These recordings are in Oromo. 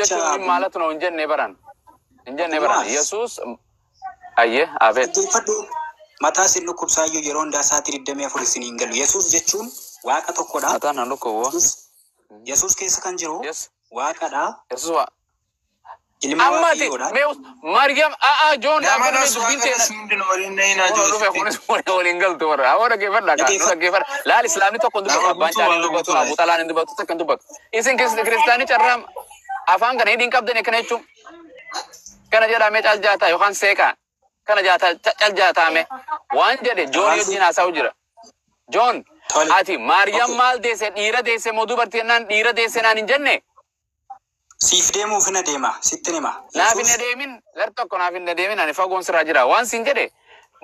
Jecha jechuun ምን ማለት ነው hin jenne baran. Hin jenne baran. Kumaas. Yesuus ayyee abeet. Dhaggeeffadhu, mataa isin dhukkubsaayyuu yeroo hundaa sa'aatii 24 isin hin galu. Yesuus jechuun Waaqa tokkodha. Mataan na dhukkubu. Yesuus keessa kan jiru Yes. Waaqadha. Yesuus waa. Ilma Amma ati Waaqayyoodha. mee Maryam a'aa Joon dhaabbanni Nama dubbiin teena. ምንድን ነው? ወሊን ነይና Kun dhufe kunis waliin galtu warra. Awwa dhaggeeffadha kaa. Nu dhaggeeffadha. Laal islaamni tokko hin dubbatu. Nama Abbaan guutuu caalii hin waaqa dubbatu. guutuu Abu Xalaan hin dubbatu. Takka hin dubbatu. Isin kiristaanii carraa afaan kana hidhiin qabdan akkana jechuun. Kana jedhamee cal jaataa yookaan seeqaa. Kana jaataa cal jaataame. Waan jedhe Joon wajjin haasa'u jira. Joon Tole. ati Maariyaam Okay. maal deesse dhiira deesse moo dubartii jennaan dhiira deesse naan hin jenne. Siif deemuuf hin adeema. Sitti hima. Naaf hin Yesuus adeemin gar tokko naaf hin adeemin ani fagoon sirraa jira. Waan siin jedhe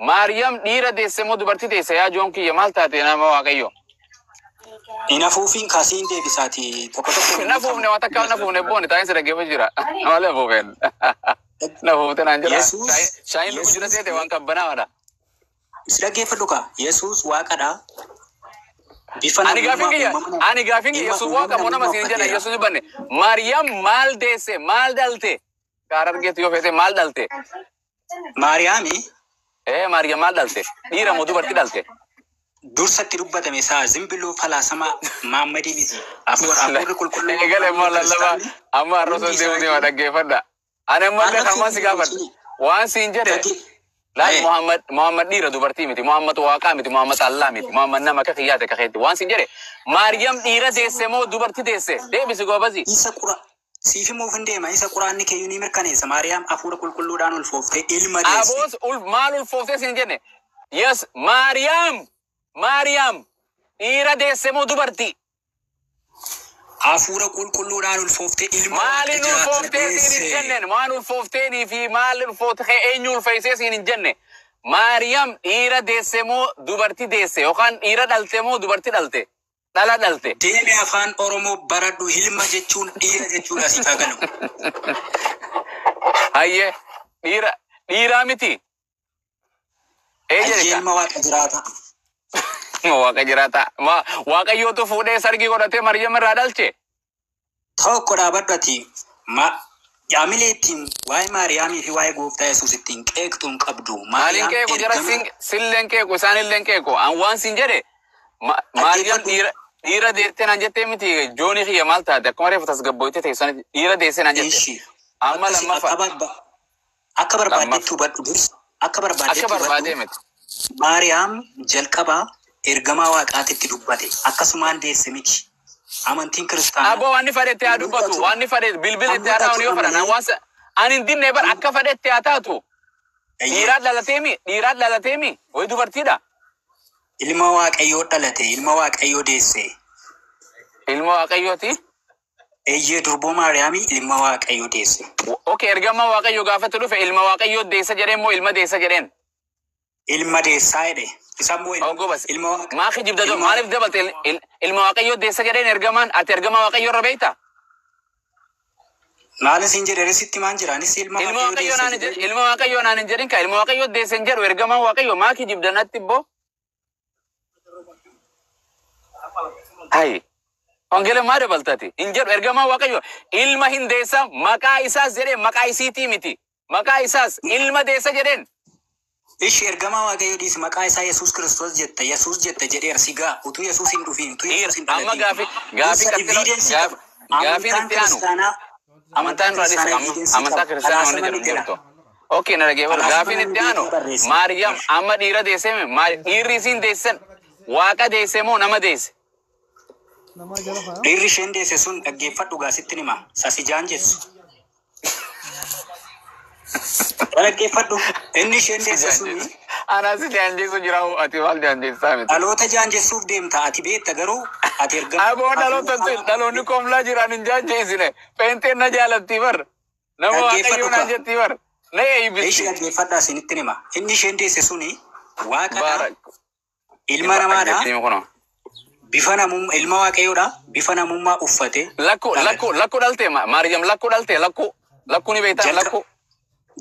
Maariyaam dhiira deesse moo dubartii deesse yaa Joon kiyya maal taate nama Waaqayyo. Hin afuufiin kaasiin deebisaati. Tokko tokko Na fuufne waan takka na fuufne booni taa'in si dhaggeeffa jira. Malee fuufeen. Na fuufte naan jira. Yesuus Shaayiin dhugu jira Yesuus seete waan qabbanaadha. Si dhaggeeffadhu kaa. Yesuus Waaqadha. Bifa Ani gaafin namummaa kiyya uumama ani gaafin kiyya ilma Yesuus uumama waaqa moo nama namummaa siin jedha uffateera. Yesuus banne. Maariyaam maal deesse maal dhalte? Kaara argeetu yoo feete maal dhalte? Maariyaami Ee Maariyaam maal dhalte? Dhiira moo dubartii dhalte? Dursatti dubbatame isaa zimbiloo falaasama Maammadii miti. Hafuurri qulqulluun Eegale immoo lallabaa kiristaanni amma har'a hundi osoo deemu deema isaanii dhaggeeffadha. Ani ammallee kanumaan si gaafadha. Waan siin jedhe laal Muhammad Muhammad dhiira dubartii miti Muhammad waaqaa miti Muhammad Allah miti Muhammad nama akka kiyyaate akka keetti waan siin jedhe Maariyaam dhiira deesse moo dubartii deesse deebisi goobasi. Isa qura siif himuuf hin deema isa quraanni keeyyuu ni mirkaneessa. Maariyaam hafuura qulqulluudhaan ulfooftee ilma deesse. Aboos ul maal ulfooftee siin jenne yes Maariyaam Maariyaam dhiira deesse moo dubartii? Hafuura qulqulluudhaan ulfooftee ilma Waaqa Maaliin jiraata ulfooftee siin hin deesse. jenne waan ulfoofteenii fi maal ulfoofte eenyu ulfeessee siin hin jenne Maariyaam dhiira deesse moo dubartii deesse yookaan dhiira dhalte moo dubartii dhalte dhala dhalte. Deemi afaan Oromoo baradhu ilma jechuun dhiira jechuudha siif haa galu. Hayyee dhiira dhiiraa miti. Ee jedhe Hayyee kaa. ilma Waaqa jiraata. Waaqa jiraata. Waaqayyootu fuudhee sargii godhatee Maariyaam irraa dhalche. Tokko dhaabadhu ati ma yaamilee ittiin waa'ee Maariyaamii fi waa'ee gooftaa Yesuus ittiin qeeqxu hin qabdu. Maaliin Maariyaam qeequ jara ergama sin silleen qeequ isaanilleen qeequ an waan sin jedhe Maariyaam dhaggeeffadhu. dhiira dhiira deessee naan jettee miti joonii kiyya maal taate akkuma reefu tasgabboyte teessanii dhiira deessee naan jette Ishi amma akka si akka lammaffaa barba akka barbaaddetti lammaffaa hubadhu dursa akka akka barbaaddetti hubadhu. barbaadee miti. Maariyaam jalqabaa ergamaa Waaqaatitti dubbate akkasumaan deesse miti. Amantiin kiristaanaa Aboo waan inni fedhetti haa hin dubbatu mul'atu. waan inni fedhe bilbila Kan itti haa taa'u yoo mul'atudha fedhan malee waan ani hin dinne bar akka fedhetti haa taatu Eeyyee. dhiiraa dhalateemi dhiiraa dhalateemi wayi dubartiidha. Ilma Waaqayyoo dhalate, ilma Waaqayyoo deesse. Ilma Waaqayyooti. Eeyyee durboo Maariyaamii ilma Waaqayyoo deesse. Okay ergama Waaqayyoo gaafatti dhufe ilma Waaqayyoo deessa jedheen moo ilma deessa jedheen? Ilma deessaa jedhe. Isa immoo Oh, gobas. ilma Waaqa Maa kijibda ilma maaliif dabalte ilma Waaqayyoo deessa jedheen ergamaan ati ergama Waaqayyoo irra beekta? Maal isin jedhe sitti maan jira? Anis ilma Ilma Waaqayyoo Waaqayyoo deesse naan hin jedhee jedhin ilma Waaqayyoo naan hin jedhin ka ilma Waaqayyoo deesse hin jedhu ergamaan Waaqayyoo maa kijibda natti ibboo? Hayi. Wangeela maa dabaltati? Hin jedhu ergamaan Waaqayyoo ilma hin deessa maqaa isaas jedhee maqaa isiitii miti. Maqaa isaas ilma deessa jedheen. Ishi ergamaa Waaqayyoo dhiisi maqaa isaa Yesuus Kiristoos jette Yesuus jette jedheera si gaa utuu Yesuus hin dhufiin utuu Dhiira Yesuus hin amma dhalatiin gaafi gaafii dursa qaxxila evidensii gaaf qaba. gaafiin Amantaan itti aanu kiristaanaa amantaan amantaan irraa dhiise kiristaanaa amma evidensii amantaa qaba. kiristaanaa wanni Falaasama jedhu hin miti jirtu. Okay na dhaggeeffadhu Falaasama gaafiin namni itti aanu beekee barreesse. Maariyaam amma dhiira deessee dhiirri isiin deessan waaqa deesse moo nama deesse? Dhiirri isheen deesse sun dhaggeeffadhu gaa sitti hima. Sasi jaanjessu. Dhaggeeffadhu. Inni isheen Si deesse suni jaanjessu. Anaa si jaanjessu jira ati maal jaanjessaa miti. dhaloota jaanjessuuf deemta. Ati beekta garuu ati ergama Aboo dhaloota dhaloonni komlaa jiran hin jaanjeessine. Pheenxeen na jaalattii bar. Nama Dhaggeeffadhu waaqayyoo naan kaa. jettii bar. Na Ishi eebbisti. dhaggeeffadhaa isinitti hima. Inni isheen deesse suni waaqadha. Baara Ilma namaadha. dhaggeettii kunoo. Bifa namummaa ilma waaqayyoodha. Bifa namummaa uffate Lakku dhalate. lakku lakku dhalte Maariyaam lakku dhalte lakku lakku ni beektaa lakku.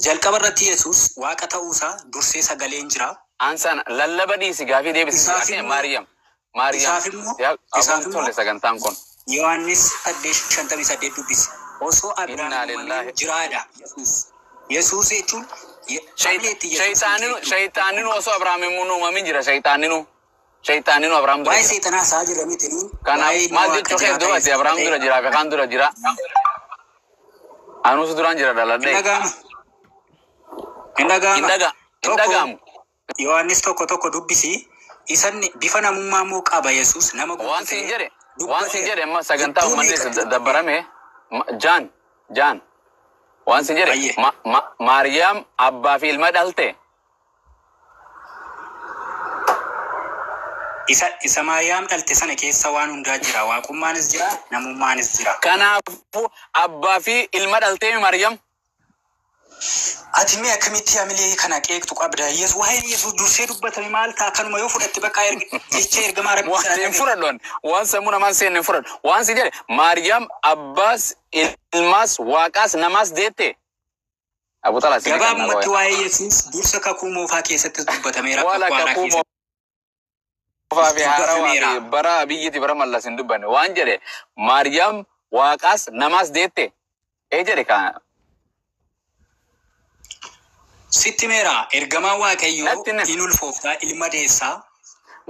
Jalqaba irratti Yesuus waaqa ta'uusaa dursee sagaleen jira. Ansaan lallaba dhiisi gaafii deebisi. Isaaf immoo Maariyaam Maariyaam isaaf immoo yaa isaaf aboon immoo tolle sagantaan kun. Yohaannis 8:58 dubbisi. Osoo Innaa Abrahaam hin lillaahi. uumamin jiraadha. Yesuus. Yesuus jechuun hamilee ittiin Yesuus hin Shayxaaninu qeeqxu. shayxaaninu osoo Abrahaam hin uumamin jira shayxaaninu. Shayxaaninu Abrahaam dura Waa'ee jira. seexanaa isaa jira miti nuun Kanaaf waa'ee ilma maal waaqa jechuu keef jiraataa dura ati Yesuus Abrahaam dura ta'e. jira fi kaan dura jira. Anuus duraan jira Hin dhaladhee. dhaga'ama. Hin Hin dhaga'ama. dhaga hin Tokko dhaga'amu. Yohaannis tokko tokko dubbisi. Isanni bifa namummaa immoo qaba Yesuus nama Waan guutuu siin ta'e jedhe waan siin dubbateera. jedhe amma sagantaa Gidduu uummanni meeqatti dubbate? dabbarame jaan jaan waan siin jedhe Ayyee. Maariyaam abbaa fi ilma dhalte. Isa Maariyaam dhalte sana keessa waan hundaa jira. Waaqummaanis jira, namummaanis jira. Kanaafuu abbaa fi ilma dhaltee Maariyaam. Ati mee akkamitti hamilee kana qeeqxu qabda? Yesuus waa'een Yesuus dursee dubbatame maal ta'a? Kanuma yoo fudhatte bakka jecha ergamaa Rabbii Waan sana hin dhagaye. fudhadhu waan sammuu namaan seenne hin fudhadhu. Waan siin jedhe Maariyaam abbaas ilmaas waaqaas namaas deette. Abu Talaa siin kan Gabaabumatti waa'ee Yesuus dursa kakuu moofaa keessattis dubbatameera, Wala kakuu haaraa kakuu keessatti moofaa fi haarawaa fi dubbatameera. bara biyyiti bara mallas hin dubbanne. Waan jedhe Maariyaam waaqaas namaas deette. Ee jedhe kaa Sitti meera ergamaan Waaqayyoo natti nim. in ulfooftaa ilma deessaa.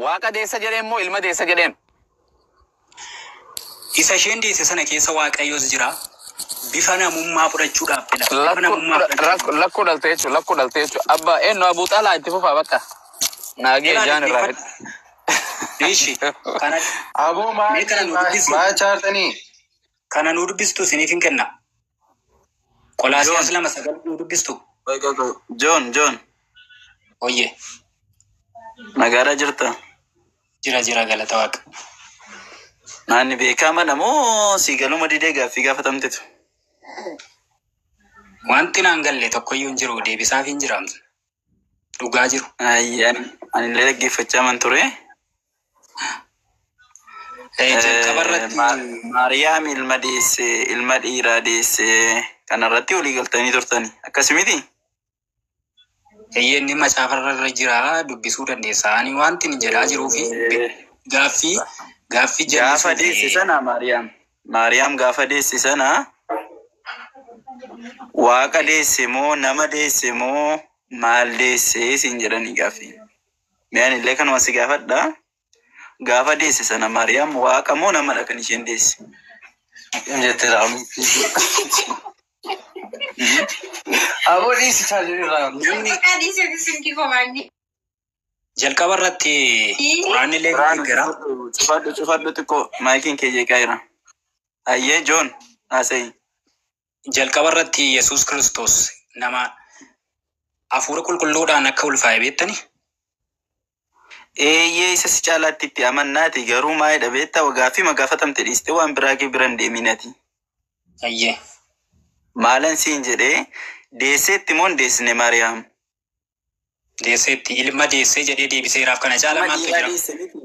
Waaqa deessa jedheen moo ilma deessa jedheen? Isa isheen deesse sana keessa Waaqayyoos jira. Bifa namummaa fudhachuudhaaf fedha. Bifa Lakkuu namummaa fudhachuudhaaf. lakkuu dhalte jechuudha lakkuu dhalte jechuudha. Abbaa eenyu Abuu Xaalaa itti fufaa bakka. Naagee Ilaa jaan irraa dhaggeeffadhu. Ishi kana Aboo mee kana maali nu dubbisu maal chaartanii? kana nu dubbistu isiniif hin kenna. Qolaasiyaas John, 2:9 nu dubbistu. John, John, Oyyee nagaadhaa jirta? jira jira galata waaqa. Naanni beekamadha moo si galuma didee gaaffii gaafatamtetu? Wanti naan galle tokkoyyuu hin jiru deebisaaf hin jiraamtu. Dhugaa jiru. Ayyi, anillee dhaggeeffachaa man ture. Jalqaba irratti Maariyaam ilma deesse, ilma dhiiraa deesse kanarratti walii galtanii turtani. Akkasi miti? Eeyyee inni macaafa irra jira dubbisuu dandeessa. Ani wanti inni jedhaa jiruu fi gaaffii gaaffii Gaafa jallisuu deesse ta'e sana Maariyaam. Maariyaam gaafa deesse sana waaqa deesse moo nama deesse moo maal deesse siin jedhanii gaaffii. Mee anillee kanuma si gaafadha. Gaafa deesse sana Maariyaam waaqa moo namadha kan isheen deesse? Jettee raawwi. Aboo dhiisi chaarjii irraa. namni Maqaa dhiisee silkii komaandii. jalqaba irratti quraanni illee ni Biraan deeggara. cufadhu cufadhu xiqqoo maayikiin kee jeeqaa jira. Ayyee Joon haasa'i. Jalqaba irratti Yesuus Kiristoos nama hafuura qulqulluudhaan akka ulfaa'e beektani. Eeyyee isa si caalaatti itti amannaati garuu maalidha beektaa gaaffii gaafatamte dhiistee waan biraa kee bira hin deeminati. Ayyee Maalan siin jedhee deesseetti moo hin deessine Maariyaam? deesseetti ilma deessee jedhee deebiseeraaf kana caala Ilma maaltu dhiiraa jira? deesse miti.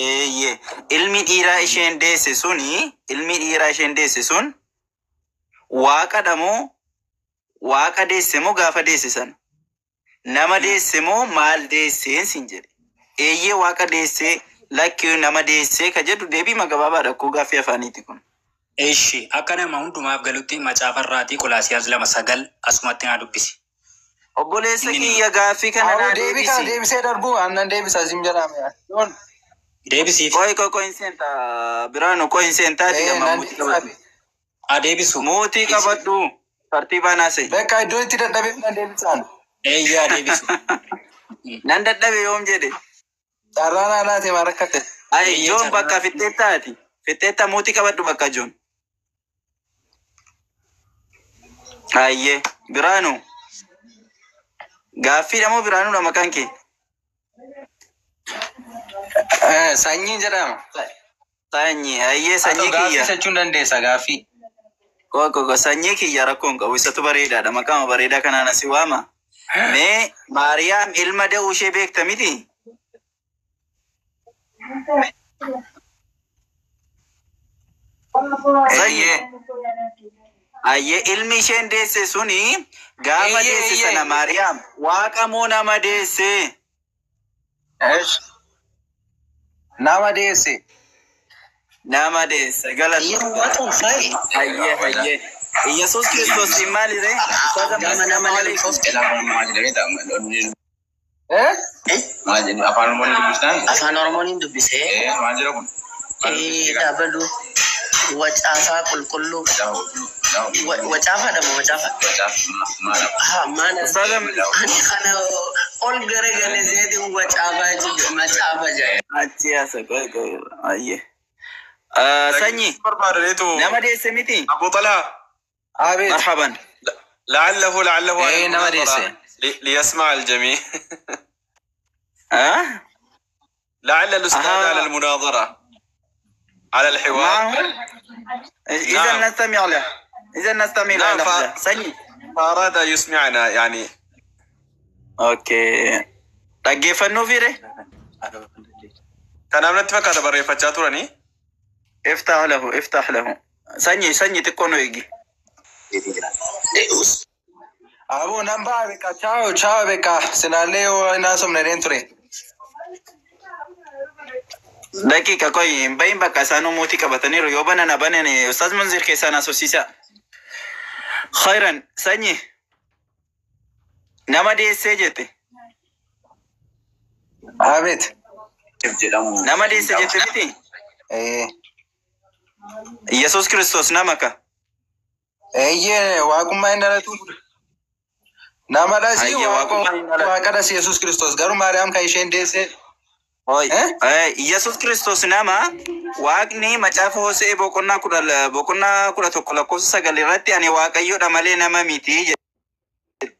Eeyyee ilmi dhiiraa isheen deesse suni ilmi dhiiraa isheen deesse sun waaqadha moo waaqa deesse moo gaafa deesse sana? Nama deesse moo maal deesseen siin jedhe? Eeyyee waaqa deessee lakkii nama deessee ka jedhu deebii gabaabaadha koo gaaffii afaaniiti kun. Eshi akka nama hundumaaf galutti macaafa irraatii Qolaasiyaas 2:9 asumatti naa dubbisi. Obboleessa Inni ni kiyya gaaffii kana Aboo naa deebii kana deebisi. deebisee darbuu aannan deebisaa siim jedhame. Joon deebisiif Qo'i qo'i qo'i hin seentaa biraanu qo'i hin seentaati ee gama nan mootii qabadhu. deebisaafi. adeebisu. Mootii qabadhu tartiibaan haasa'e. Bakka iddoo itti dadhabeef nan deebisaan. Eeyyaa adeebisu. Nan dadhabe yoom jedhe. Carraan haalaati maa rakkate. Ayi Eeyyee Joon carraa. bakka fixxeettaati. Fixxeetta mootii qabadhu bakka Joon. Ayyee biraanu gaaffiidha moo biraanuudha maqaan kee? Sanyiin jedhama. Sanyii ayyee Haa ta'u sanyii gaaffii kiyya. jechuun dandeessa gaaffii. Qo'a qo'a sanyii kiyya rakkoo hin qabu isatu bareedaadha maqaama bareedaa kanaan asi waama. Mee Maariyaam ilma da'uu ishee beekta miti? Sanyii Eeyyee. ayyee ilmi isheen deesse suni gaafa Eeyyee deesse eeyyee. sana Maariyaam waaqa moo nama deesse? Eesh. Nama deesse. Nama deesse galata. Yeroo waaqa ulfaa'e. Ayyee ayyee. Yesuus Kiristoos maalire? Gama nama Alaikum. Eh? Afaan Oromoon hin dubbisee dabalu wacaafaa qulqulluu wacaafaadha moo wacaafa? Haa maana Ustaaz Amdi. ani kana ol garagalee seetiin wacaafaa jedhu macaafa jedhe. Achi yaasa qoy qoy ayye. Sanyii barbaadaniitu nama deesse miti. Abu Talha Abeet. Marhaban. لعله على إيه، نما المناظرة ديسي. ليسمع الجميع. Ah? لعل الأستاذ أها. على المناظرة على الحوار. معه؟ إذا نعم. نستمع له. إذا نستمع له نعم، لحظة. Sanyii. فأراد أن يسمعنا يعني. Okay. Dhaggeeffannoo fiire? Kanaaf natti fakkaata barreeffachaa turanii. افتح له افتح له. Sanyii sanyii xiqqoo nu eegi. Aboo nan ba'a beekaa. Chaawo chaawo beekaa. Sinaallee yoo hin haasofne dheen ture. Daqiiqa qoy hin bahin bakka isaan mootii qabataniiru yoo banan banan Ustaaz Munzir keessaan haasofsiisa. Khayran sanyii nama deessee jette. Abeet. Nama deesse jette miti. Eh. Yesuus Kiristoos nama ka. Eeyyee waaqummaa hin dhalatu. Namadhas Ayyee, waaqummaa hin dhalatu. waaqadhas Yesuus Kiristoos garuu Maariyaam kan isheen deesse. Oi. Eh? Yesuus Kiristoos nama waaqni macaafa Hosee boqonnaa 10 boqonnaa 11 lakkoofsa 9 irratti ani waaqayyoodha malee nama miti jedhe.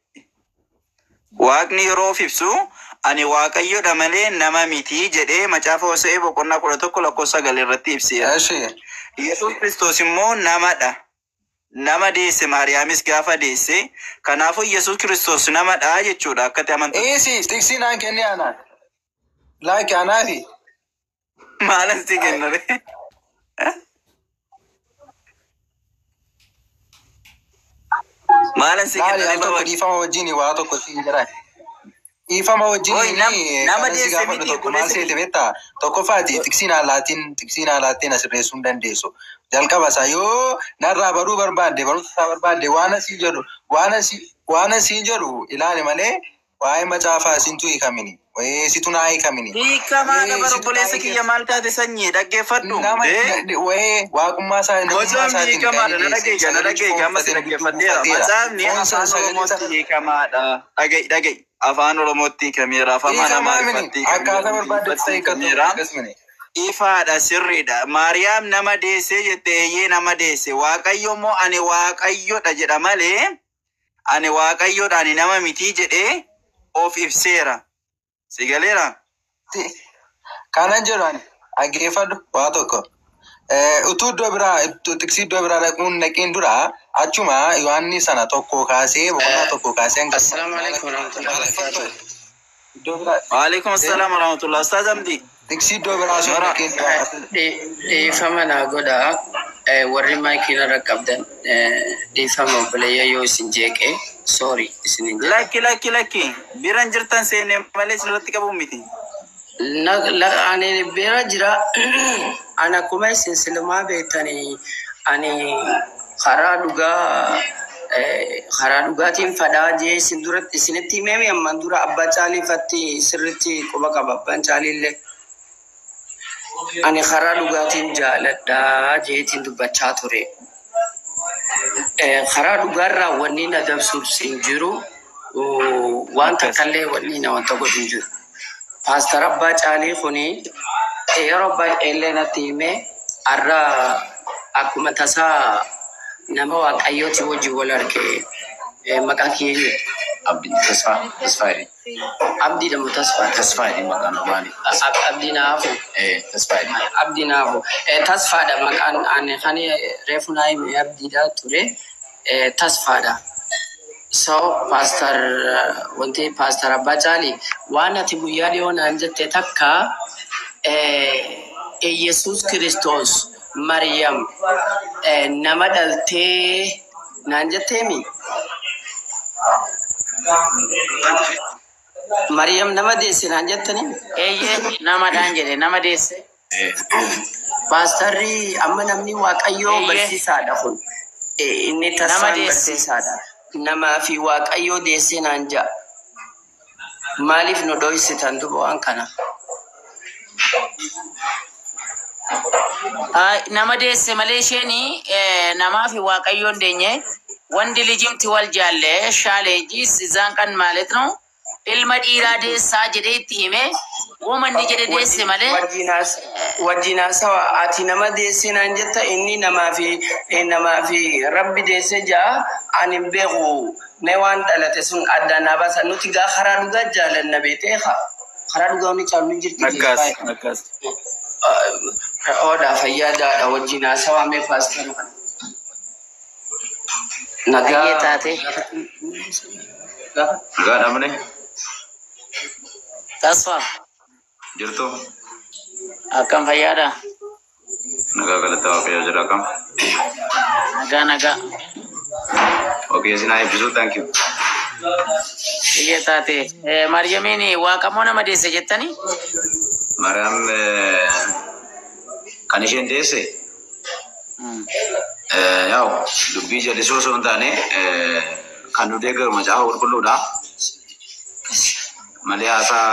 Waaqni yeroo of ibsu ani waaqayyoodha malee nama miti jedhee macaafa Hosee boqonnaa 11 lakkoofsa 9 irratti ibseera. Eshi. Yesuus Kiristoos immoo namadha. Nama deesse Maariyaamis gaafa deesse. Kanaafuu Yesuus Kiristoos namadha jechuudha akkatti amantaa. Eesi tiksii naan kenni anaan. Laaki anaafi. Maalan si kenna ree? Maalan si Laali kenna al ree tokko baba? dhiifama wajjin waa tokko si jedha. Dhiifama wajjin Oi, nama kanan si deesse gaafadhu miti tokko maal obboleessa seete kiyya. beektaa? Tokkoffaati tiksiin alaatiin asirreessuu hin dandeessu. Jalqaba isaa yoo narraa baruu barbaadde barumsa isaa barbaadde waan asii jedhu waan asii jedhu ilaali malee waa'ee macaafaa isintu hiikamini. Wayee situ naa hiikamini. Hiikamaadha Wayee bara situ naa obboleessa kiyya hiikamini. maal taate sanyii dhaggeeffadhu. Nama Eh? wayee waaqummaa isaa namummaa Gosoonni isaatiin kan hiikamaadha inni na deesse dhageeyya na sagalee dhageeyya amma si cuunfatee gidduu dhaggeeffadheera. buufateera. Macaafni Foon sana afaan sagalee Oromootti sana hiikamaadha. Dhaga'i dhaga'i afaan Oromootti hiikameera afaan hiikamaa mini Amaariffatti hiikameera akkaataa barbaaddetti Ingiliffatti hiikkatu hiikameera. akkasumini. Ifaadha sirriidha. Maariyaam nama deessee jette eeyyee nama deesse. Waaqayyo immoo ani waaqayyodha jedha malee ani waaqayyodha ani nama mitii jedhee of ibseera. Si galeera? Kanan jedhu ani dhaggeeffadhu waa tokko. Utuu iddoo biraa tiksii iddoo biraa dhaquun dhaqiin dura achuma Yohaannis sana tokko kaasee boqonnaa tokko kaasee hanga Assalaamu alaikum warahmatullahi wabarakatuh. iddoo biraa Waalaikum assalaam warahmatullah. Ustaaz Amdi. tiksii iddoo biraa osoo hin Nora. dhaqiin dura Dhiifama naa godhaa. Warri maayikii narra qabdan dhiifama obboleeyyaa yoo isin jeeqe sorry isin hin jedha. Lakki lakki lakki. Biran jirtan seene malee isinirratti qabu miti. Ani bira jira. Ani akkuma isin silumaa beektanii ani karaa dhugaa karaa dhugaatiin fadhaa jee isin duratti isinitti himeemi ammaan dura abbaa caaliifatti sirritti quba qaba abbaan caaliillee. Ani karaa dhugaatiin jaaladhaa jeetiin dubbachaa ture. Karaa dhugaarraa wanni na dabsuus hin jiru. Waan Akkas. takkallee wanni na wanta godhu hin jiru. Paastar Abbaa Caalii kuni yeroo baay'eellee natti himee har'a akkuma tasaa nama waaqayyooti wajjin wal arge maqaan kiyya eenyu? Abdi Tasfaa Tasfaayee. Abdii dha moo Tasfaa? Tasfaayee maqaan maali? Abdii Naafu. Tasfaayee. Abdii Naafu. Tasfaadha maqaan ani kan reefu naa hime Abdiidha ture. Tasfaadha. So pastor wanti pastor Abbaa Caalii waan ati guyyaa dhiyoo naan jette takka Yesuus Kiristoos Maryam nama dhaltee naan jetteemi. Maryam nama deesse naan jettanii? Eeyyee namadhaan jedhe nama deesse. Paastarri amma namni Waaqayyoo Eeyyee. barsiisaadha kun. Inni Nama tasaan deesse. Barsiisaadha. Namaa fi Waaqayyoo deessee naan ja'a. Maaliif nu dhoysitan duba waan kana? Ay, nama deesse malee isheen namaa fi Waaqayyoon deenye ወንድ ልጅም ትወልጃለሽ አለ እንጂ እዛን ቀን ማለት ነው ilma dhiiraa deessaa jedhee itti hime womanni jedhe deesse malee. Wajjin haasawa ati nama deesse naan jetta inni namaa fi rabbi deesse ja'a ani hin beeku mee waan dhalate sun addaan naa baasa nuti gaa karaa dhugaa jaalanna beetee karaa dhugaa ni caalu ni jirti. Akkas akkas. Oodhaa fayyaadaadha wajjin haasawaa mee paastara kana. Nagaa. Baay'ee taate. Nagaa dhabne. Tasfa. Jirtu. Akkam fayyaadha? Nagaa galata Waaqayyoo jira akkam. Nagaa nagaa. Waaqayyo isin haa eebbisu, thank you. Baay'ee taate. Maryamiin waaqa moo nama deesse jettani? Maariyaam kan isheen deesse yaa'u dubbii jallisoo osoo hin taane kan nu deeggaru macaafa qulqulluudha. Malee haasaa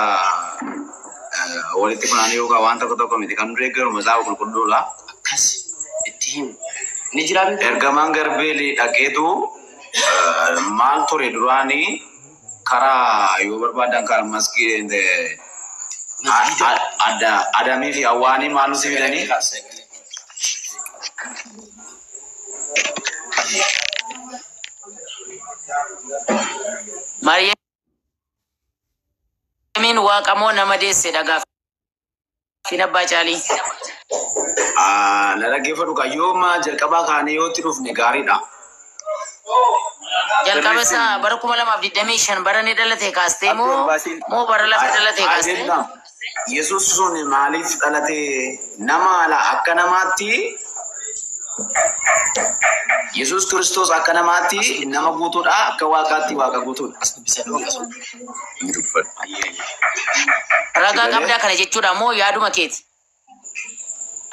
walitti funaanii yookaan waan tokko tokko miti kan nu deeggaru macaafa qulqulluudha. Akkas itti himu. Ni jiraa miti? Ergamaan Garbeelii dhaqeetu maal ture duraanii karaa yoo barbaadan karaa maskii Adamii fi Hawwaanii maal nuti fidanii? Maryamiin waaqa moo nama deesse dhagaaf abbaa caalii. Na dhaggeeffadhu kan yooma jalqabaa kaanee yoo itti dhufne gaariidha. Jalqaba isaa bara 2025 bara ni dhalate kaastee moo bara lafa dhalate kaastee? Yesuus sun maaliif dhalate nama ala akka namaatti Yesuus Kiristoos akka namaatti nama guutuudha akka waaqaatti waaqa guutuudha. Ragaa qabdaa kana jechuudha moo yaaduma keeti?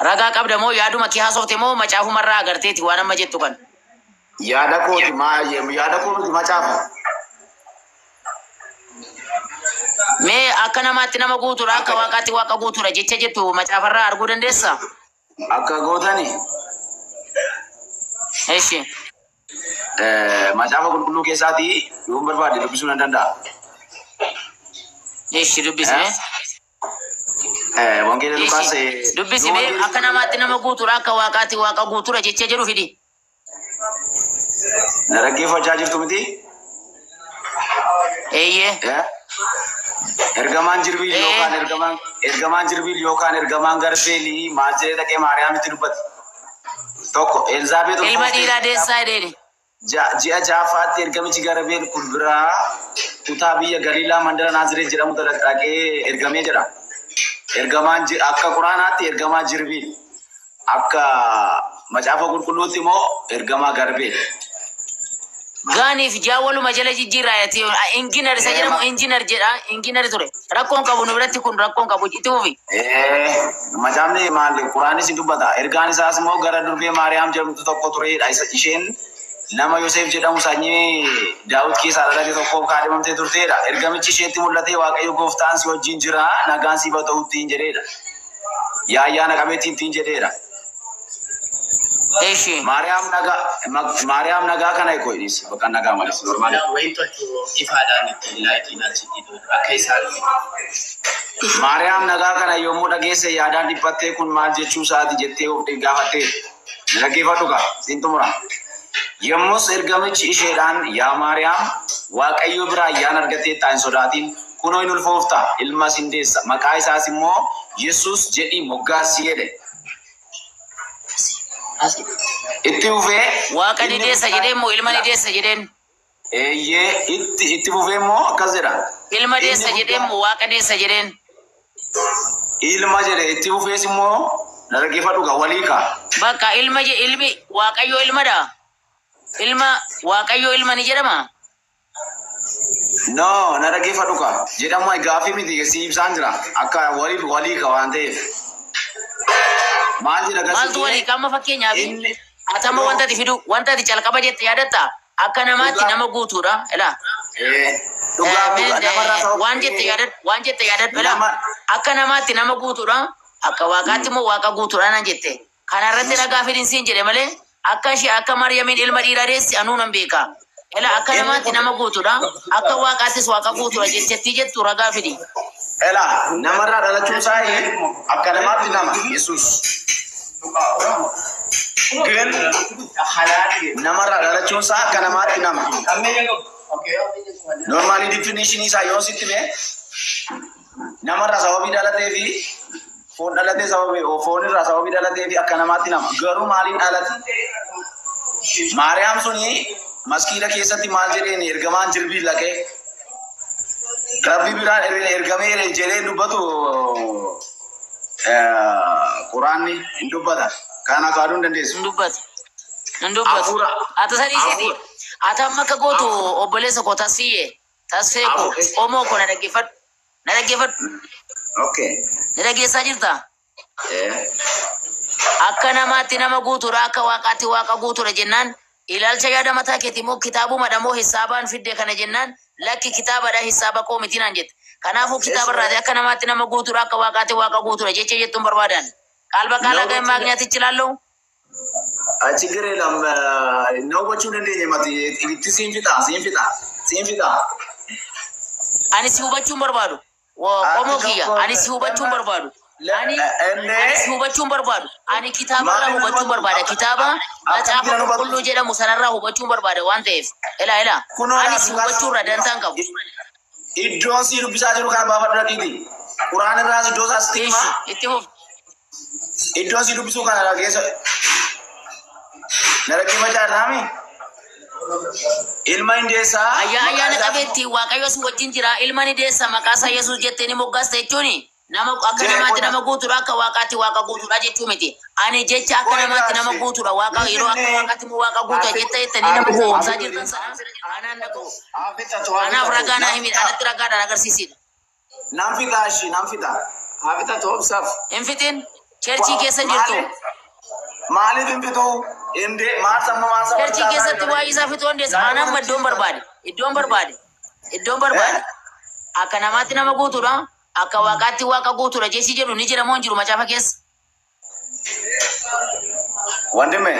Ragaa qabda moo yaaduma kee haasofte moo macaafumarraa agarteeti waan amma jettu kana? Yaada kooti yaada koo miti macaafa. Mee akka namaatti nama guutuudha akka waaqaatti waaqa guutuudha jecha jettu macaafarraa arguu dandeessaa? Akka gootani. Eshi. Macaafa qulqulluu keessaatii yoo barbaade dubbisuu nan danda'a. Eshi dubbisi mee. Wangeela Lukaas. Dubbisi mee akka namaatti nama guutuudha akka waaqaatti waaqa guutuudha jecha jedhu fidi. Na dhaggeeffachaa jirtu miti? Eeyyee. Ergamaan Jirbiil yookaan ergamaan Jirbiil yookaan ergamaan Garbeelii maal jedhee dhaqee Maariyaamitti dubbate? Tokko Elzaabeet Ilma dhiiraa deessaa jedheeni. Ji'a ja'affaatti ergamichi Garbeel kun biraa kutaa biyya Galiilaa mandara Naazireet jedhamu dhaqee ergamee jedha. Ergamaan akka Quraanaatti ergamaa Jirbiil akka macaafa qulqulluutti immoo ergamaa Garbeel. Gaaniif jaa waluma jala jijjiirraa injinar isa jedhamu injinar jedha injinar ture. Rakkoon qabu nu biratti kun rakkoon qabu itti fufi. Macaafni maal Quraanis ni dubbata. Ergaan isaas immoo gara durbee Maariyaam jedhamtu tokko turedha. Isheen nama Yoseef jedhamu sanyii Daawit keessaa dhalate tokkoof kaadhimamtee turtedha. Ergamichi isheetti mul'atee Waaqayyo gooftaan si wajjin jira nagaan siif haa ta'u ittiin jedheedha. Yaa ayyaana qabeettii ittiin jedheedha. Eshi. Maariyaam nagaa kana eegoo bakka nagaa malee normaali. Wayin tolchu ifaadhaan ittiin laayitiin asitti akka isaan. Maariyaam nagaa kana yommuu dhageesse yaadaan dhiphattee kun maal jechuu isaati jettee of gaafattee dhaggeeffadhu kaa siin xumura. Yommus ergamichi isheedhaan yaa Maariyaam Waaqayyo biraa ayyaana argattee hin sodaatin kunoo hin ulfoofta ilma sin deessa maqaa isaas immoo Yesuus jedhii moggaasi jedhe. Itti fufee. Waaqa ni deessa jedheen moo ilma ni deessa jedheen? Eeyyee itti fufee immoo akkas jedha. Ilma deessa jedheen moo waaqa deessa jedheen? Ilma jedhe itti fufees immoo na dhaggeeffadhu gaa walii kaa. Bakka ilma ilmi Waaqayyo ilmadha. Ilma Waaqayyo ilma ni jedhama. No, na dhaggeeffadhu kaa jedhamu gaaffii miti si ibsaan jira akka walii walii ka waan ta'eef. Maal jedha Maaltu walii qaama fakkeenyaaf? Inni Atama wanta ati fidu wanta ati calqaba jette yaadatta akka namaatti nama guutuudha ilaa. Dhugaa dhugaa namarraa sababa Waan jette yaadadhu waan jette yaadadhu ilaa akka namaatti nama guutuudha akka waaqaatti immoo waaqa guutuudha naan jette. Kana irratti ragaa fidin siin jedhe malee akka ishee akka Maryamiin ilma dhiiraa deessi anuu nan beeka. Ilaa akka namaatti nama guutuudha akka waaqaattis waaqa guutuudha jettettii jettu ragaa fidi. Elaa namarraa dhalachuun isaa akka namaatti nama Yesuus. ግን namarraa dhalachuun isaa akka namaatti nama. Normally definition isaa yoo sitti hime namarraa sababii dhalatee fi foon dhalatee sababii foonirraa sababii dhalatee fi akka namaatti nama. Garuu maaliin dhalate? Maariyaam suni maskiida keessatti maal jedheen ergamaan jirbii laqee Rabbi biraan ergamee jedhee dubbatu Quraanni hin dubbata. Kana kaaduu hin dandeessu. Hin dubbatu. Hin dubbatu. Ata sadii siiti. Ata amma akka gootu obboleessa koo tasfiyyee tasfee koo qomoo koo na dhaggeeffadhu. Na dhaggeeffadhu. Okay. Na dhaggeessaa jirtaa? Akka namaatti nama guutuudha akka waaqaatti waaqa guutuudha jennaan ilaalcha yaada mataa keetii immoo kitaabumadha moo hisaabaan fidde kana jennaan lakki kitaabadha hisaaba koo miti naan jette. Kanaafuu kitaaba irraati akka namaatti nama guutuudha akka waaqaatti waaqa guutuudha jecha jettuun barbaadan. ቃል በቃል አገኝ ማግኘት እችላለሁ። ችግር የለም። ነው gochuu dandeenya mati itti siin fixa siin fixa siin fixa. Ani si hubachuun barbaadu. Qomoo kiyya ani si hubachuun barbaadu. Ani si hubachuun barbaadu. Ani kitaaba irraa hubachuun barbaada. Kitaaba macaafa qulqulluu jedhamu sanarraa hubachuun barbaada waan ta'eef. Ilaa ilaa ani si hubachuu irraa dantaa hin qabu. Iddoon si dubbisaa jiru kana baafadhu dhaqiiti. Quraan irraas iddoo isaas itti hima. Itti fufi. Iddoon si dubbisuu kana dhageessa. Na dhaggeeffachaa jirtaami? Ilma hin deessaa. Ayyaana qabeetti Waaqayyo si wajjin jira. Ilma ni deessa maqaa isaa Yesuus jettee ni moggaasta jechuuni. Nama akka namaatti nama guutuudha akka waaqaatti waaqa guutuudha jechuu miti. Ani jecha akka namaatti nama guutuudha waaqa yeroo akka waaqaatti immoo waaqa guutuudha jetta jettanii nama gowwoomsaa jirtan sana anaan na ga'u. Anaaf ragaa naa himi anatti ragaadhaan agarsiisidha. Nan fixa ishii nan fixa. Haa fixatu obsaaf. Hin fixin cherchii keessa jirtu. Maaliif hin fixu? Indee maal sammuu maal sammuu? Cherchii keessatti waa'ee isaa fixuu dandeessa. Anaan iddoon barbaade iddoon barbaade iddoon barbaade akka namaatti nama guutuudha. Akka waaqaatti waaqa guutuudha jechi jedhu ni jira moo hin jiru macaafa keessa? Wandime.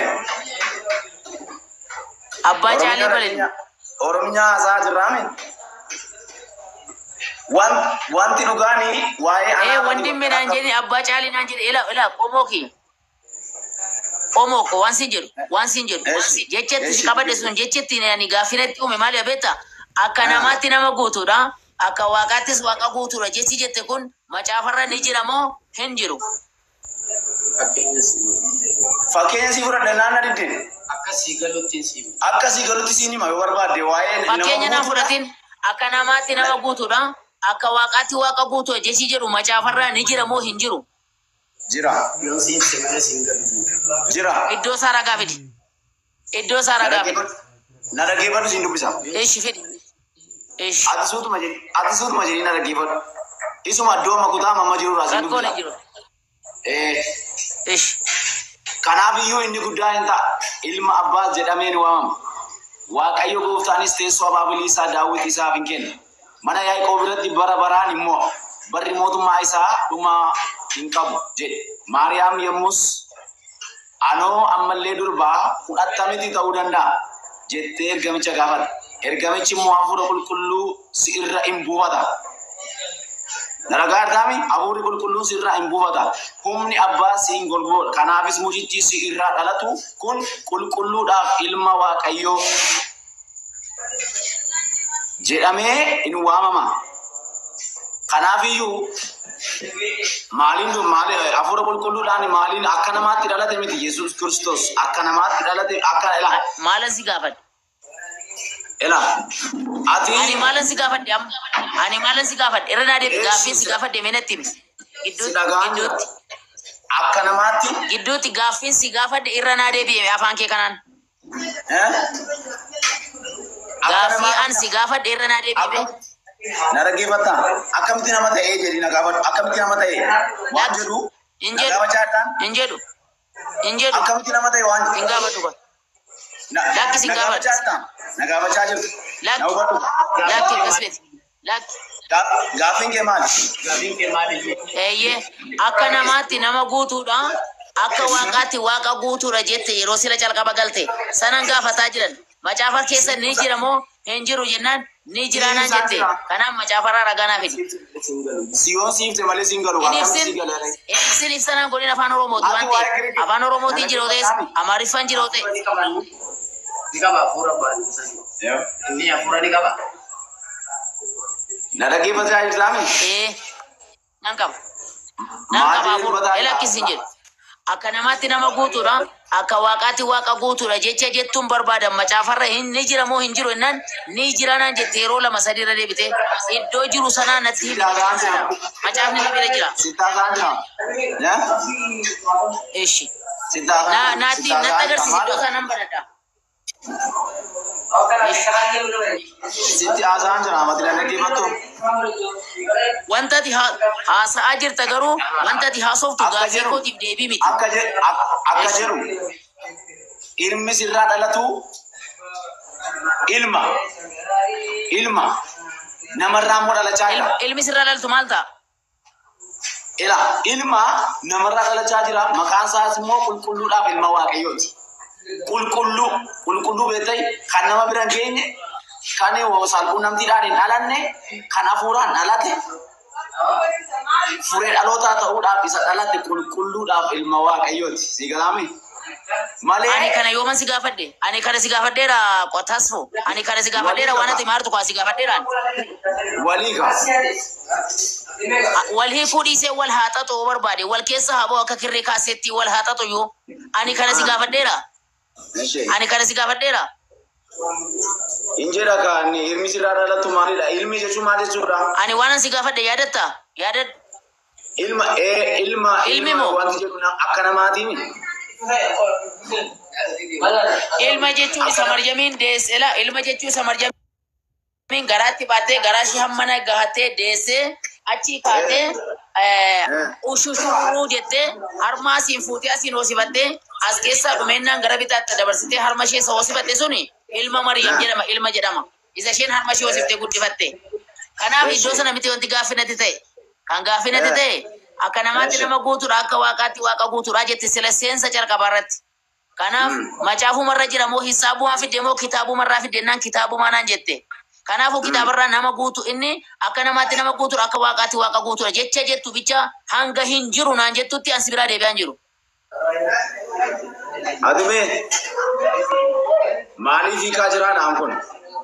Abbaa Caalee Balin. Oromiyaa haasaa jirraami. Wanti dhugaanii waa'ee Ee wandimmi naan jedhi abbaa Caalee naan jedhi ila ila qomoo kiyya. Qomoo koo waan siin jedhu waan siin jedhu jechetti si qabadhe sun jechetti ani gaaffinetti uume maali beektaa? Akka namaatti nama guutuudha. Akka waaqaattis waaqa guutuudha jechi jette kun macaafarra ni jira moo hin jiru? Fakkeenya si fudhadhe naan na diddeen. Akka sii galutti siin. Akka sii galutti siin hima yoo barbaadde waa'ee nama Fakkeenya naan guutuudha. fudhatin akka namaatti nama guutuudha. Akka waaqaatti waaqa guutuudha jechi jedhu macaafarra ni jira moo hin jiru? Jira. Yoo siin ibse malee siin galu. Jira. Iddoo isaa ragaa fidi. Iddoo isaa ragaa fidi. Na dhaggeeffadhu siin dubbisa. Ishi fidi. Ishi. Ati suutuma jedhi ati suutuma jedhii na dhaggeeffadhu. Isuma iddoo makutaa mamma jiru irraa siin Rakkoon dubbisa. hin jiru. Ishi. Kanaaf iyyuu inni guddaa hin ta'a. Ilma Abbaas jedhamee ni waamama. Waaqayyo gooftaanis teessoo abaabilii isaa Daawit isaaf hin kenna. Mana Yaaqoob irratti bara baraan immoo barri mootummaa isaa dhuma hin qabu jedhe. Maariyaam yommus anoo ammallee durbaa kun attamitti ta'uu danda'a jettee ergamicha gaafatte. Ergamichi immoo hafuura qulqulluu si irra hin buufata. Naragaa argaami hafuurri qulqulluun si irraa hin buufata. Humni abbaa si hin golgoodha. Kanaafis mucichi si irraa dhalatu kun qulqulluudhaaf ilma Waaqayyoo jedhamee hin waamama. Kanaafiyyuu maaliin maali hafuura qulqulluudhaan maaliin akka namaatti dhalate miti Yesuus Kiristoos akka namaatti dhalate akka ila Maalan si gaafadhe? ila ati Ani maalan si gaafadhe amma? Ani maalan si gaafadhe? Irra naa deebi gaaffii si gaafadhe mee natti himi. Si dhagaan jira. Gidduutti. Akka namaatti. Gidduutti gaaffiin si gaafadhe irra naa deebi'e afaan kee kanaan. Gaaffii an si gaafadhe irra naa deebi'e. Na dhaggeeffattaa? Akkamitti nama ta'ee jedhi na gaafadhu. Akkamitti nama ta'ee waan jedhu Hin na jedhu. gaafachaa jirtaan? Hin jedhu. Hin jedhu. Akkamitti nama ta'e waan Hin gaafadhu ba. Lakki sin Na gaafadhu. gaafachaa jirta. Na gaafachaa jirtu. Na Lakki. hubadhu. Lakki akkas miti. Lakki. Gaaffiin kee maali? Eeyyee akka namaatti nama guutuudha. Akka waaqaatti waaqa guutuudha jette yeroo sila calqaba galte sanan gaafataa jiran. Macaafa keessa ni jira moo hin jiru jennaan ni jira naan jette. Kanaaf macaafarraa ragaa naa fidi. Siyoon siifte malee siin galu. Hin Akkamitti ibsin sii galee? hin ibsin ibsanaan godhin afaan Oromooti Ati waan waa'ee ta'eef Giriikii afaan Oromootiin jira yoo ta'es Amaariffaan jira yoo ta'e. Ni qaba hafuura abbaan. Inni hafuura ni qaba. Na dhaggeeffataa jirtaami? Ee nan qaba. Nan Maal qaba jedhee hafuura. dubbataa Ela akkas hin jedhu. Akka namaatti nama guutuudha. Akka waaqaatti waaqa guutuudha jecha jettuun barbaadan macaafarra hin ni jira moo hin jiru jennaan ni jira naan jette yeroo lama sadii irra deebite iddoo jiru sanaa natti himi macaafa sana. Macaafni na bira jira. Sittaasaan jira. Ishi. Sittaasaan Na jira. naatti natti Sittaasaan jira. agarsiisi Maal? iddoo sanaan baradha. Sitti haasa'aan jira. Mati na dhaggeeffattu. Wanta ati haasa'aa jirta garuu wanta ati haasoftu Akka gaaffii jedhu kootiif deebii miti. akka Ishi. jedhu ilmi sirraa dhalatu ilma ilma namarraa immoo dhalachaa jira. Ilmi sirraa dhalatu maal ta'a? Ila ilma namarraa dhalachaa jira. Maqaan isaas immoo qulqulluudhaaf ilma waaqayyooti. Qulqulluu qulqulluu beektai kan nama bira hin geenye kan salquunnamtiidhaan hin dhalanne kan hafuuraan dhalate furee dhalootaa ta'uudhaaf isa dhalate qulqulluudhaaf ilma waaqayyooti. Si galaami? Ani Malee kana yooman si gaafadhe? Ani kana si gaafadheera qotasfo. Ani kana si walii gaafadheera waan qaba. ati maartu kaa si gaafadheeraan. Walii qaba. Wal hiikuu dhiisee wal haa xaxu yoo barbaade wal keessa haa ba'u akka kirree kaasetti wal haa xaxu yoo. Ani kana si gaafadheera. Ishee. Ani kana si gaafadheera. Hin jedha kan ilmi sirraa dhalatu maalidha? Ilmi jechuun maal jechuudha? Ani waan an si gaafadhe yaadatta? Yaadadhu. Ilma ee ilma Ilmi ilma moo? wanti jedhu akka namaatiin Ilma jechuun isa akka Maryamiin deesse la ilma jechuun isa Maryamiin garaatti baattee garaa ishee hammana gahattee deessee achii kaatee ushushuruu jettee harma asiin fuutee asiin hoosifattee as keessaa dhumeennaan gara bitaatti dabarsitee harma ishee isa hoosifatte suni ilma Maryam jedhama ilma jedhama. Isa isheen harma ishee hoosiftee guddifatte. Kanaaf iddoo sana miti wanti gaaffii natti ta'e. Kan gaaffii natti ta'e akka namaatti nama guutuudha akka waaqaatti waaqa guutuudha jette sila seensa calqabaa irratti. Kanaaf macaafumarra jira moo hisaabumaa fidde moo kitaabumarraa fidde naan kitaabumaa naan jette. Kanaafuu kitaabarraa nama guutu inni akka namaatti nama guutuudha akka waaqaatti waaqa guutuudha jecha jettu bicha hanga hin jiru naan jettutti ansi biraa deebi'aan jiru. Ati mee maaliif hiikaa jira dhaan kun?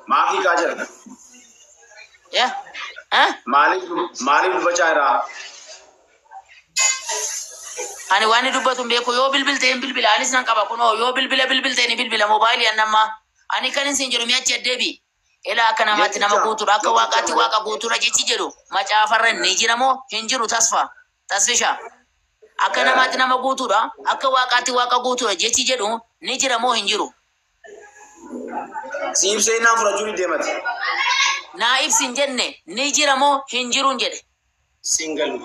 Maaf hiikaa jira? Yaa? Ah? Maaliif maaliif dubbachaa jira? Ani waan inni dubbatu hin beeku yoo bilbilte hin bilbila anis nan qaba kunoo yoo bilbila bilbilte ni bilbila moobaayilii an ammaa ani kan isin jedhu mi'achi addeebi. Ilaa akka namaatti nama Jechicha guutuudha akka jechicha waaqaatti malee waaqa guutuudha jechi jedhu macaafarra ni jira moo hin jiru tasfa tasfisha. Akka namaatti nama guutuudha akka waaqaatti waaqa guutuudha jechi jedhu ni jira moo hin jiru. Si ibsee naan fudhachuu ni deemati. Naa ibsi hin jenne ni jira moo hin jiru hin jedhe. Singalu.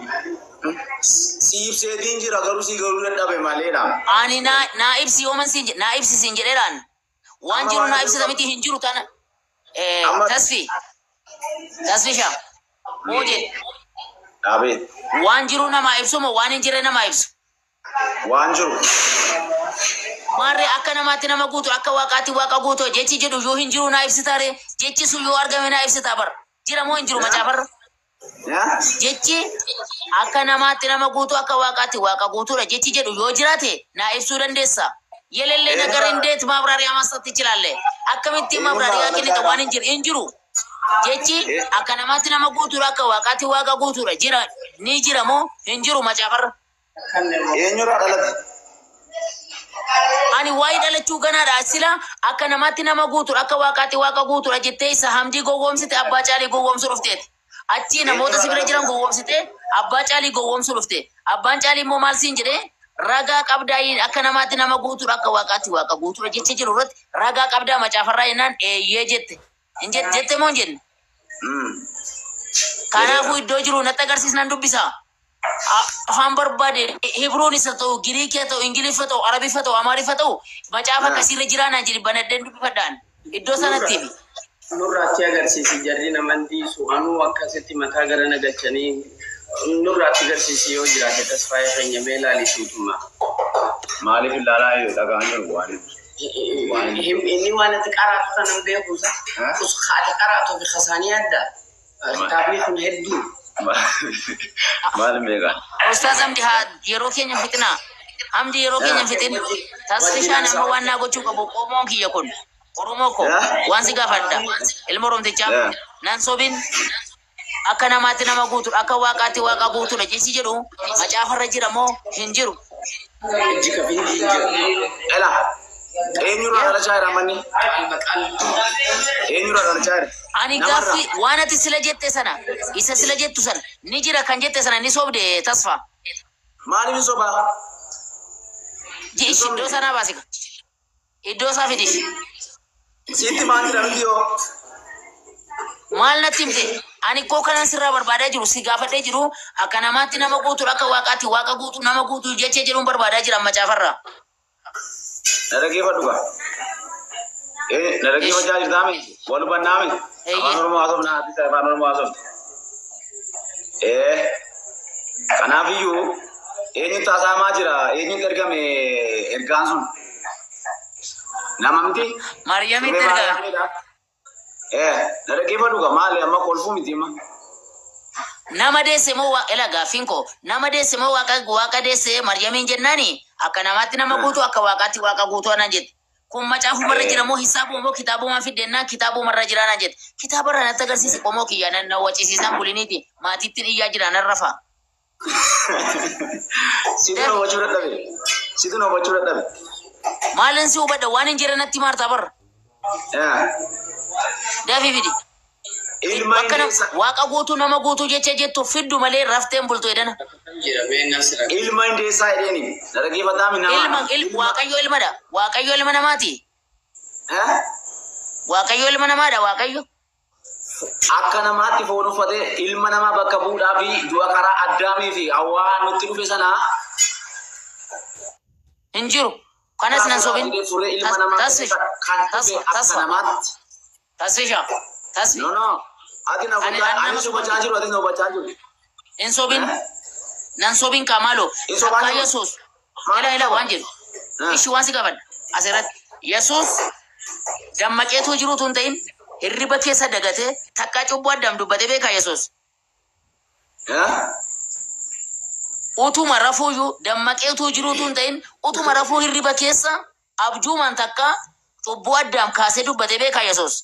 Si ibseetiin jira garuu si garuu dadhabe maleedha. Ani naa ibsi yooman siin jedhe naa ibsi siin jedheeraan waan Amma jiru waan naa jedhu ibsita qaba. miti hin jiru tana. Amma Tasfi tasfisha moo jedhe dhaabee waan jiru namaa ibsu moo waan hin jirre namaa ibsu. waan jiru. Maarree akka namaatti nama guutu akka waaqaatti waaqa guutu jechi jedhu yoo hin jiru naa ibsitaare jechi sun yoo argame naa ibsitaa bara jira moo hin jiru macaafarra. Yaa? Jechi akka namaatti nama guutu akka waaqaatti waaqa guutuudha jechi jedhu yoo jiraate naa ibsuu dandeessa. የሌለ ነገር እንዴት ማብራሪያ መስጠት ትችላለህ? Akkamitti ማብራሪያ kennita waan hin jirre hin jiru. Jechi akka namaatti nama guutuudha akka waaqaatti waaqa guutuudha jira ni jira moo hin jiru macaafarra. Eenyurraa dhalate? Ani waa'ee dhalachuu ganaadha sila akka namaatti nama guutuudha akka waaqaatti waaqa guutuudha jettee isa hamdii gowwoomsite abbaa caalii gowwoomsuu dhufteeti. Achi namoota Eenyurraa si bira jiran dhalate? gowwoomsite abbaa caalii gowwoomsuu dhufte. Abbaan caalii immoo maal siin jedhee ragaa qabdaa akka namaatti nama guutuudha akka waaqaatti waaqa guutuudha jecha jiru irratti ragaa qabdaa macaafarraa jennaan eeyyee jette. Hin jette moo hin jenne? Kanaafuu iddoo jiru natti agarsiisnan dubbisa. Afaan barbaade Hibruunis haa ta'u, Giriikii haa ta'u, Ingiliffa ta'u, Arabiffa ta'u, Amaariffa ta'u, macaafa akkasiirra jiraa naan jedhi banadheen dubbifadhaan. Iddoo sanatti himi. Nurraatti agarsiisi jarri naman dhiisu anuu akkasitti mataa gara nagalchanii nurraatti agarsiisi yoo jiraate tasfaayee keenya mee ilaalisuutuma. Maaliif ilaalaa jiru dhagaan jiru waan Inni waan ati qaraatu sana hin beeku isa. Ati qaraatu fi kasaanii adda. Kitaabni kun hedduu. Maal beekaa? Ustaaz Hamdi haa yeroo keenya hin fixinaa. Hamdi yeroo keenya hin fixin. Tasfishaan amma waan naa gochuu qabu qomoon kiyya kun. Oromoo ko waan si gaafadha. Ilma Oromtichaa nan sobin akka namaatti nama guutuudha akka waaqaatti waaqa guutuudha jechi jedhu macaafarra jira moo hin jiru. Ijji kafin jira. Ela eenyurraa dhalachaa jira manni? Eenyurraa dhalachaa jira? Ani gaaffii waan ati sila jette sana isa sila jettu sana ni jira kan jette sana ni sobde tasfa. Maaliif hin sobaa? Ji'ish iddoo sanaa baasika. Iddoo isaa fidish. Sitti maal jira miti yoo? Maal natti himte? Ani koo kanan sirraa barbaadaa jiru si gaafadhee jiru akka namaatti nama guutuudha akka waaqaatti waaqa guutuu nama guutuu jechee jedhuun barbaadaa jira macaafarraa. Na dhaggeeffadhu gaa. Na dhaggeeffachaa jirtaa mi? Wal hubannaa mi? Afaan Oromoo haasofna ati afaan Oromoo haasofte. Kanaafiyyuu eenyutti haasa'amaa jira? Eenyutti ergame ergaan sun? Nama miti? Maariyaamitti ergame. Na dhaggeeffadhu gaa maali amma kolfuu miti amma? Nama deesse moo ela gaaffiin koo nama deesse moo waaqa waaqa deesse Maryamiin jennaani akka namaatti nama guutuu akka waaqaatti waaqa guutuu anaan jette. Kun macaafumarra jira moo hisaabuma moo kitaabuma fiddennaa kitaabumarra jira anaan jette. Kitaabarra natti agarsiisi qomoo kiyya nan na wacisiisaan buliniiti maatittiin iyyaa jira nan rafa. Situ na hubachuu dadhabe. Situ na hubachuu dadhabe. Maalin si hubadha waan hin jira natti maartaa barra. Dafii fidi. Ilma Akka waaqa guutuu nama guutuu jecha jettu fiddu malee rafteen bultu edana. Jira mee nasira. Ilma hindeessaa jedheeni. Na dhaggeeffataa mi nama? Ilma waaqayyo ilmadha. Waaqayyo ilma namaati. Waaqayyo ilma namaadha waaqayyo. Akka namaatti foon uffatee ilma namaa bakka bu'uudhaa fi du'a karaa Addaamii fi Hawwaa nutti dhufe sanaa Hin jiru. Kanas nan sobin. Furee ilma namaa Tasfish. kan dhufe akka namaatti. Tasfisha. Tasfi. No no. Ati na hubachaa ani si hubachaa jiru ati na hubachaa jiru. Hin sobin. Nan sobin kaamaalo. Hin sobaa Takkaa jiru. Yesuus. Ela ela waan jedhu. Ishi waan si gaafadha. Asirratti. Yesuus dammaqeetuu jiruutu hin ta'in hirriba keessa dagatee takkaa cubbuu addaam dubbatee beekaa Yesuus. Utuma rafuuyyuu dammaqeetuu jiruutu hin ta'in utuma rafuu hirriba keessa abjuumaan takkaa cubbuu addaam kaasee dubbatee beekaa Yesuus.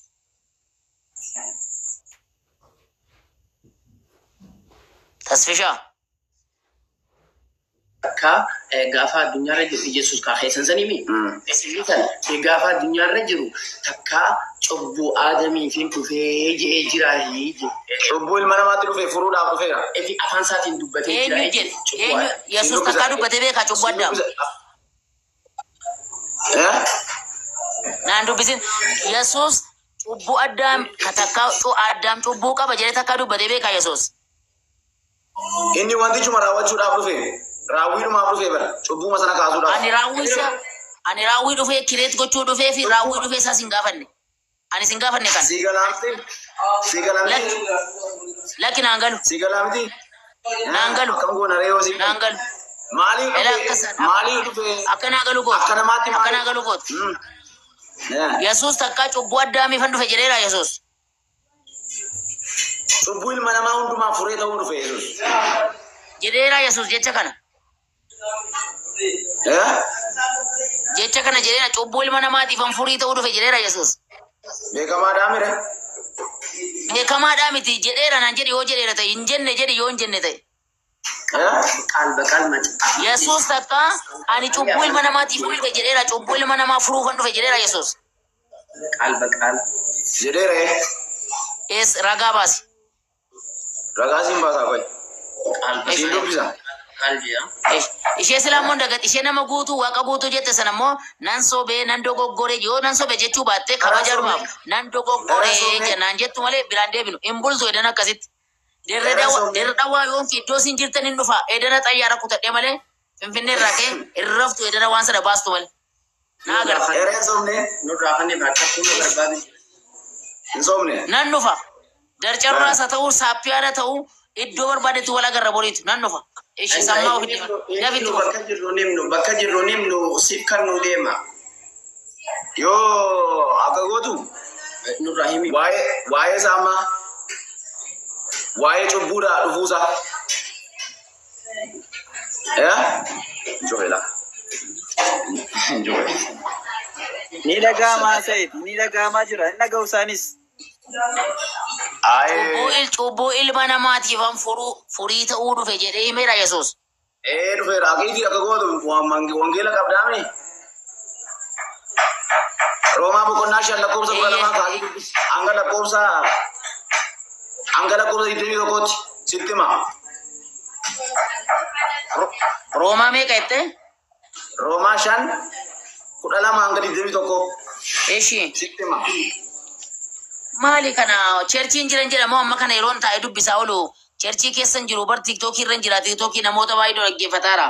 Tasfishaa. Akka gaafa addunyaarra jiru Yesuus kaa keessan sanii mi? Isin sana gaafa addunyaarra jiru takka cubbuu aadamii fi dhufee je'ee jira. Cubbuu ilma namaatti dhufe furuudhaaf dhufeera. Efi afaan isaatiin dubbatee jira. Eenyu jedhe? Eenyu Yesuus takkaa dubbatee beekaa cubbuu addaam? Naan dubbisin. Yesuus cubbuu addaam ka takkaa addaam cubbuu qaba jedhee takkaa dubbatee beekaa Yesuus. Inni wantichuma raawwachuudhaaf dhufe. Raawwiidhumaaf dhufe bara. Cubbuuma sana kaasuudhaaf. Ani raawwii isaa ani raawwii dhufee kireet gochuu dhufee fi raawwii dhufee isaa sin gaafanne. Ani sin gaafanne kana. Si galaamti. Si galaamti. Lakki naan galu. Si galaamti. Naan galu. Akkam goona ree yoo si Naan galu. Maalii Ela dhufe? akkas Maalii dhufe? akka naa galu gootu. Akka namaatti Akka maali? naa galu gootu. Yesuus takkaa cubbuu addaamii fan dhufe jedheera Yesuus. Cubbuu ilma namaa hundumaa furee ta'uu dhufe Yesuus. Jedheera Yesuus jecha kana. Jecha kana jedheera cubbuu ilma namaatiif an furii ta'uu dhufe jedheera Yesuus. Beekamaadhaa mire. Beekamaadhaa miti jedheera naan jedhi yoo jedheera ta'e hin jenne jedhi yoo hin jenne ta'e. Qaal baqaal macaafa. Yesuus takka ani cubbuu ilma namaatiif dhufe jedheera cubbuu ilma namaa furuufan dhufe jedheera Yesuus. Qaal baqaal. Jedheera. Ees ragaa baasi. Ragaa siin baasaa qoy. Qaal Siin dubbisa. Qaal jedha. Ishee silaa immoo dagat ishee nama guutuu waaqa guutuu jette sana immoo nan sobee nan dogoggore yoo nan sobe jechuu baatte kabaja dhumaaf nan dogoggore jennaan jettu malee biraan deebinu hin bultu jedhan akkasitti. Dirre Dhawaa yoonki iddoo isin jirtan hin dhufa. Edana xayyaara kutadhee malee Finfinnee irraa ka'ee irraftu edana waan sana baastu malee. Naa agarra. Eree hin sobne. Nurraa kan bakka fuula barbaadu. Hin sobne. Nan dhufa. Darcarraas haa ta'u saappiyaadha ta'u iddoo barbaadetti wal agarra boriitu nan dhufa. Ishi sammaa ofitti nafitti qofa. Bakka jirru nimnu bakka jirru nimnu siif kan nu deema. Yoo akka gootu Nurraa himi. waa'ee isaa amma waa'ee cubbuudhaa dhufuusaa. Joela. Joel. Ni dhaga'amaa Said, ni dhaga'amaa jira. Hin dhaga'u isaanis. Cubbuu ilma namaatiif an furii ta'uu dhufe jedhee himeera Yesuus. Ee dhufeera. Aqiitii akka gootu wangeela qabdaami. Roomaa boqonnaa 5 lakkoofsa 12 kaasee dubbisi. Hanga lakkoofsa 21tti sitti hima. Roomaa meeqa jettee? Roomaa 5 12 hanga 21. Eshi. Sitti hima. Maali kana cherchiin jiran jedhamu amma kana yeroon taa'ee dubbisaa oolu cherchii keessa hin jiru bar tiiktookii irra hin jira tiiktookii namoota baay'ee dhaggeeffataara.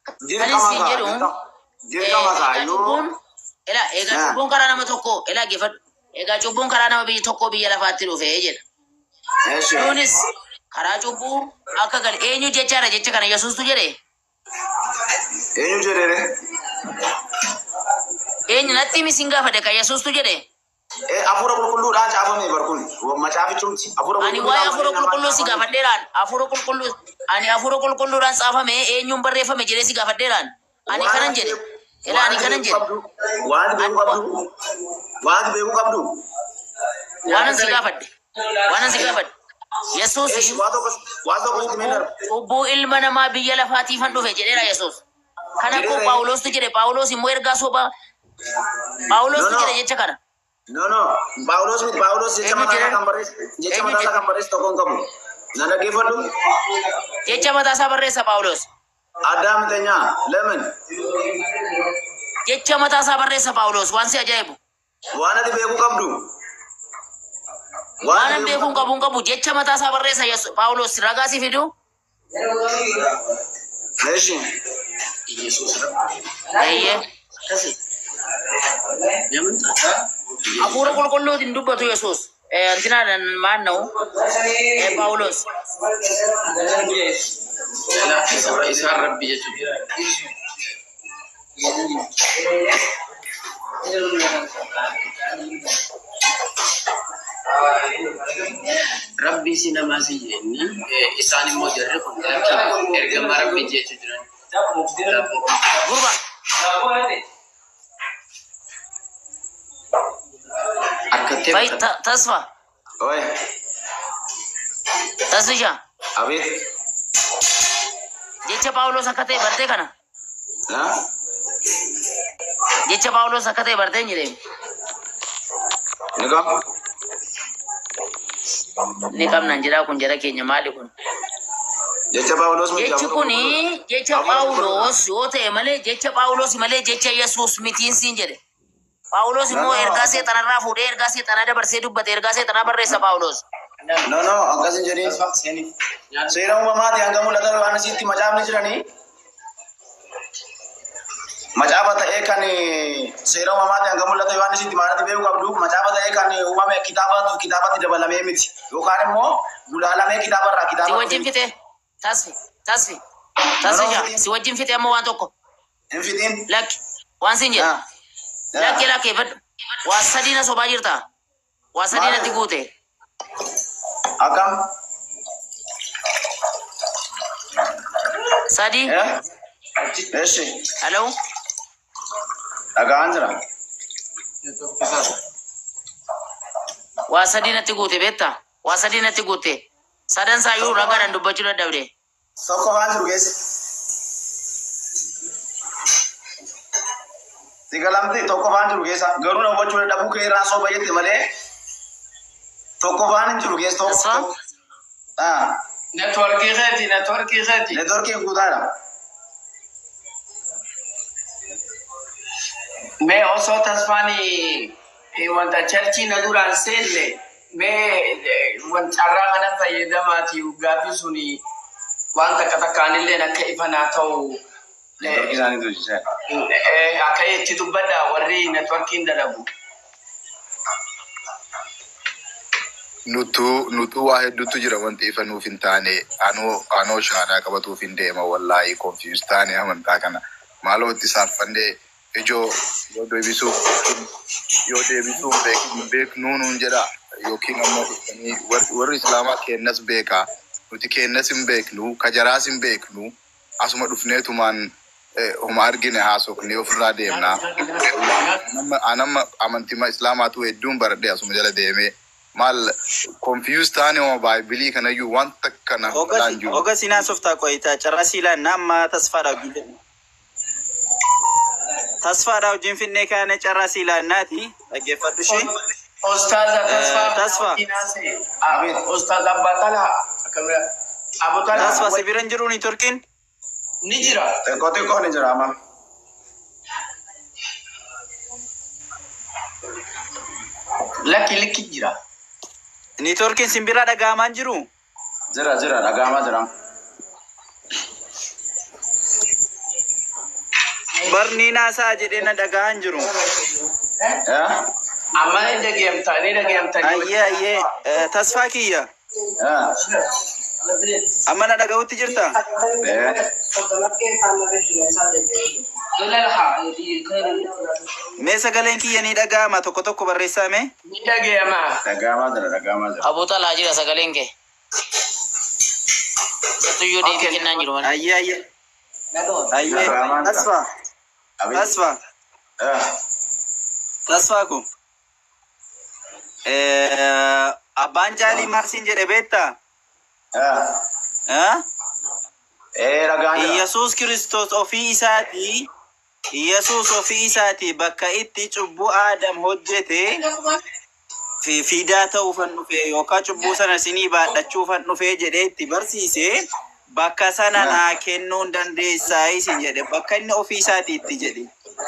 Kan isin jedhu Dirqama kaa yoo. Ela egaa cubbuun karaa nama tokko ela geeffadhu egaa cubbuun karaa nama biyya tokko biyya lafaatti dhufe jedha. Kunis karaa cubbuu akka gale eenyu jechaadha jecha kana Yesuustu jedhe. Eenyu jedhere? Eenyu natti himi sin gaafadhe kan Yesuustu jedhe. Hafuura qulqulluudhaan caafame bar kun macaafichumti. Ani waa'ee hafuura qulqulluu si gaafadheeraan hafuura qulqulluu ani hafuura qulqulluudhaan caafame eenyuun barreeffame jedhee si gaafadheeraan ani kanan jedhe. Ela ani kanan jedhe. Waan beekuu qabdu. Waan beekuu qabdu. Waanan si gaafadhe. Waanan si gaafadhe. Yesuus cubbuu ilma namaa biyya lafaatiifan dhufe jedheera Yesuus. Kana koo Phaawulostu jedhe Phaawulos immoo ergaa sobaa Phaawulostu jedhe jecha kana. No no Phaawulos miti Phaawulos jecha mataa kan barreesse jecha mataa kan barreesse tokko hin qabu. Na dhaggeeffadhu. Jecha mataa isaa barreessa Phaawulos. Addaamtenya ለምን Jecha mataa isaa barreessa Phaawulos waan si ajaa'ibu. Waan ati beekuu qabdu. Waan an beekuu hin qabu jecha mataa isaa barreessa Phaawulos ragaa si fidu. Eshi. Eeyyee. Hafuura qulqulluutiin dubbatu Yesuus. Antinaadhaan maal na'u? Phaawulos. Isaan rabbi jechuudha. Rabbi si namaa si jenni isaan immoo jarri kun ergama rabbi jechuu jiran. Gurba. Harkattee. Tasfa. Oi. Tasfisha. Abeet. Jecha Phaawulos akka ta'e bartee kana. Jecha Phaawulos akka ta'e bartee hin jedhee. Ni qabu. Ni qabnan jedhaa kun jara keenya maali kun? Jecha Phaawulos miti. Jechi kuni jecha Phaawulos yoo ta'e malee jecha Phaawulos malee jecha Yesuus mitiin siin jedhe. Phaawulos immoo ergaa seexanarraa fuudhee ergaa seexanaa dabarsee dubbate ergaa seexanaa barreessa Phaawulos. No no akkas hin jedhiin. Seera uumamaati hanga mul'ata Yohaannisitti macaafni jiranii. Macaafa ta'ee kan seera uumamaati hanga mul'ata Yohaannisitti maalatti beekuu qabdu macaafa ta'ee kan uumame kitaabatti dabalamee miti yookaan immoo gulaalamee kitaabarraa kitaaba. Si wajjin fite tasfi tasfi tasfi si wajjin fite amma waan tokko. Hin fitiin. Lakki waan siin jedhe. Lakki lakki fadhu waa sadii na sobaa jirta waa sadii natti guute. Akkam. Sadi. Eshi. Hello. Dhaga'aan jira. Waa sadii natti guute beektaa? Waa sadii natti guute. Sadan saayyuu ragaadhaan dubbachuu dadhabde. Tokko waan jiru keessa. Sigalamti tokko waan jiru keessa garuu na hubachuu dadhabuu kee irraa soba jette malee tokko waan hin jiru keessa tokko. Networkii keeti networkii keeti. Networkii guutaadha. Mee osoo tasfaan wanta cherchii na duraan seenne Mee wan carraa kana fayyadamaati gaaffii suni waan takka takkaanillee akka ifa naa ta'u Networkii isaaniitu hojjechaa. Akka itti dubbadha warri networkiin dalagu. Nutuu waa hedduutu jira wanti ifa nuuf hin taane anoo shaadaa qabatuuf hin deema wallaahi confuse taane amantaa kana maaloo itti saalfannee ijoo yoo deebisuu hin beeknuu nuun jedha yookiin ammoo dhuftanii warri islaamaa kennas beekaa nuti kennas hin beeknu kajaraas hin beeknu asuma dhufneetumaan homa argine haasofnee ofirraa deemna. Anamma amantii islaamaatu hedduun baradhe asuma jala deemee maal confuse taane homa baaybilii kanayyuu wanta kana Oga oga sinaa softaa qoyita carraa siilaan amma tasfaadha wajjin jedhu. Tasfaadha wajjin finnee kaane carraa siilaannaati dhaggeeffadhu ishee. Ustaaza Tasfaa. Tasfa. Ustaaza Abbatalaa. Abutalaa. Tasfa si bira hin jiru networkiin? Ni jira. Xiqqoo xiqqoo ni jira amma. Lakki likki jira. Networkiin sin bira dhaga'amaa hin jiru? Jira jira dhaga'amaa jira. Barni naasaa jedhee na dhaga'aa hin jiru. Amma ni dhageemta ni dhageemta. Ayyee ayyee tasfaa kiyya. Amma na dhaga'utti jirta? Mee sagaleen kiyya ni dhaga'ama tokko tokko barreessaa mee? Ni dhaga'ama. Dhaga'amaa jira dhaga'amaa jira. Abuu Talaa jira sagaleen kee. Isattuyyuu deebii kennaa hin jiru malee. Ayyee ayyee. Ayyee tasfaa. Tasfaa. Tasfaa ko. Abbaan caalii maal siin jedhe beektaa? Dhagaan jira. Iyyasuus Kiristoos ofii isaatii Iyyasuus ofii isaatii bakka itti cubbuu Aadam hojjete fiidaa ta'uufan dhufe yookaan cubbuu sana sinii baadhachuufan dhufe jedhee itti barsiise bakka sana naa kennuu hin dandeessaa isin jedhe bakka inni ofii isaatii itti jedhe.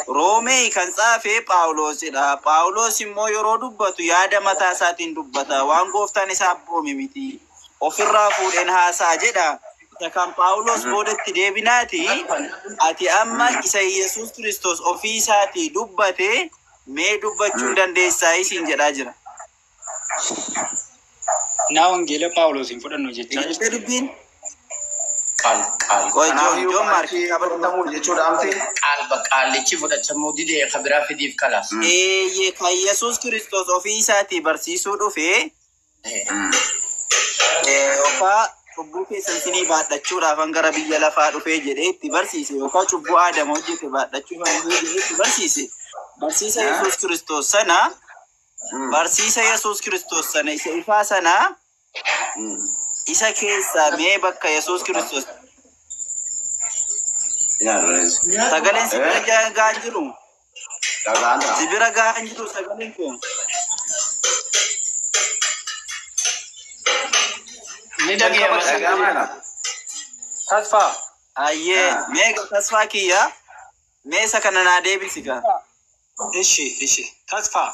Roomee kan tsaafe Phaawulosidha. Phaawulos immoo yeroo dubbatu yaada mataa isaatiin dubbata. Waan gooftaan isaa abboome miti. Ofirraa fuudheen haasa'a jedha. Isa kan Phaawulos boodatti deebinaati. Ati amma isa Yesuus Kiristoos ofii isaatii dubbate mee dubbachuu hin dandeessaa isin jedhaa jira. Naa wangeela Phaawulos hin fudhannu jechaa jirti. Dubbiin Qaal qaal. Qoy Joon Joon Maark fudhatamuu jechuudha amti. Qaal qaallichi fudhatamuu didee ka biraa fidiif kalaas. Eeyyee kan Yesuus Kiristoos ofii isaatii barsiisuu dhufe yookaan cubbuu keessan sinii baadhachuudhaaf gara biyya lafaa dhufee jedhee itti barsiise yookaan cubbuu Aadam hojjete baadhachuuf dhufee jedhee itti barsiise. Barsiisa Yesuus Kiristoos sana barsiisa Yesuus Kiristoos sana isa ifaa sana isa keessaa mee bakka Yesuus Kiristoos sagaleen si bira gahaa hin jiru. Si bira gahaa hin jiru sagaleen kun. Ni dhaga'ama. Tasfaa. Ayyee mee tasfaa kiyya mee isa kana naa deebisi gaa. Ishi ishi tasfaa.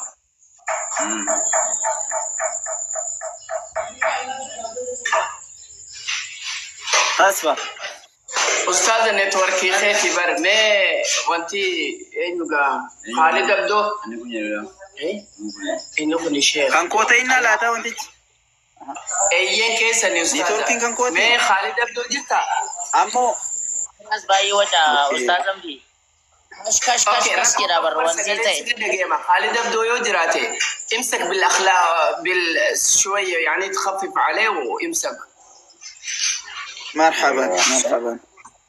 Tasfa. Ustaaza networkii keeti bar mee wanti eenyu gaa Khalid Abdoo. Inni kun ishee. Kan koota inni laata wantichi. Eeyyeen keessani ustaaza. Networkiin kan kooti. Mee Khalid Abdoo jirtaa? Ammoo As baay'ee waca ustaaz Amdi. Kash kash kash kash jedha barra wanti ta'e. خالد أبدو يجراتي امسك بالأخلاق بالشوية يعني تخفف عليه وامسك. مرحبا مرحبا.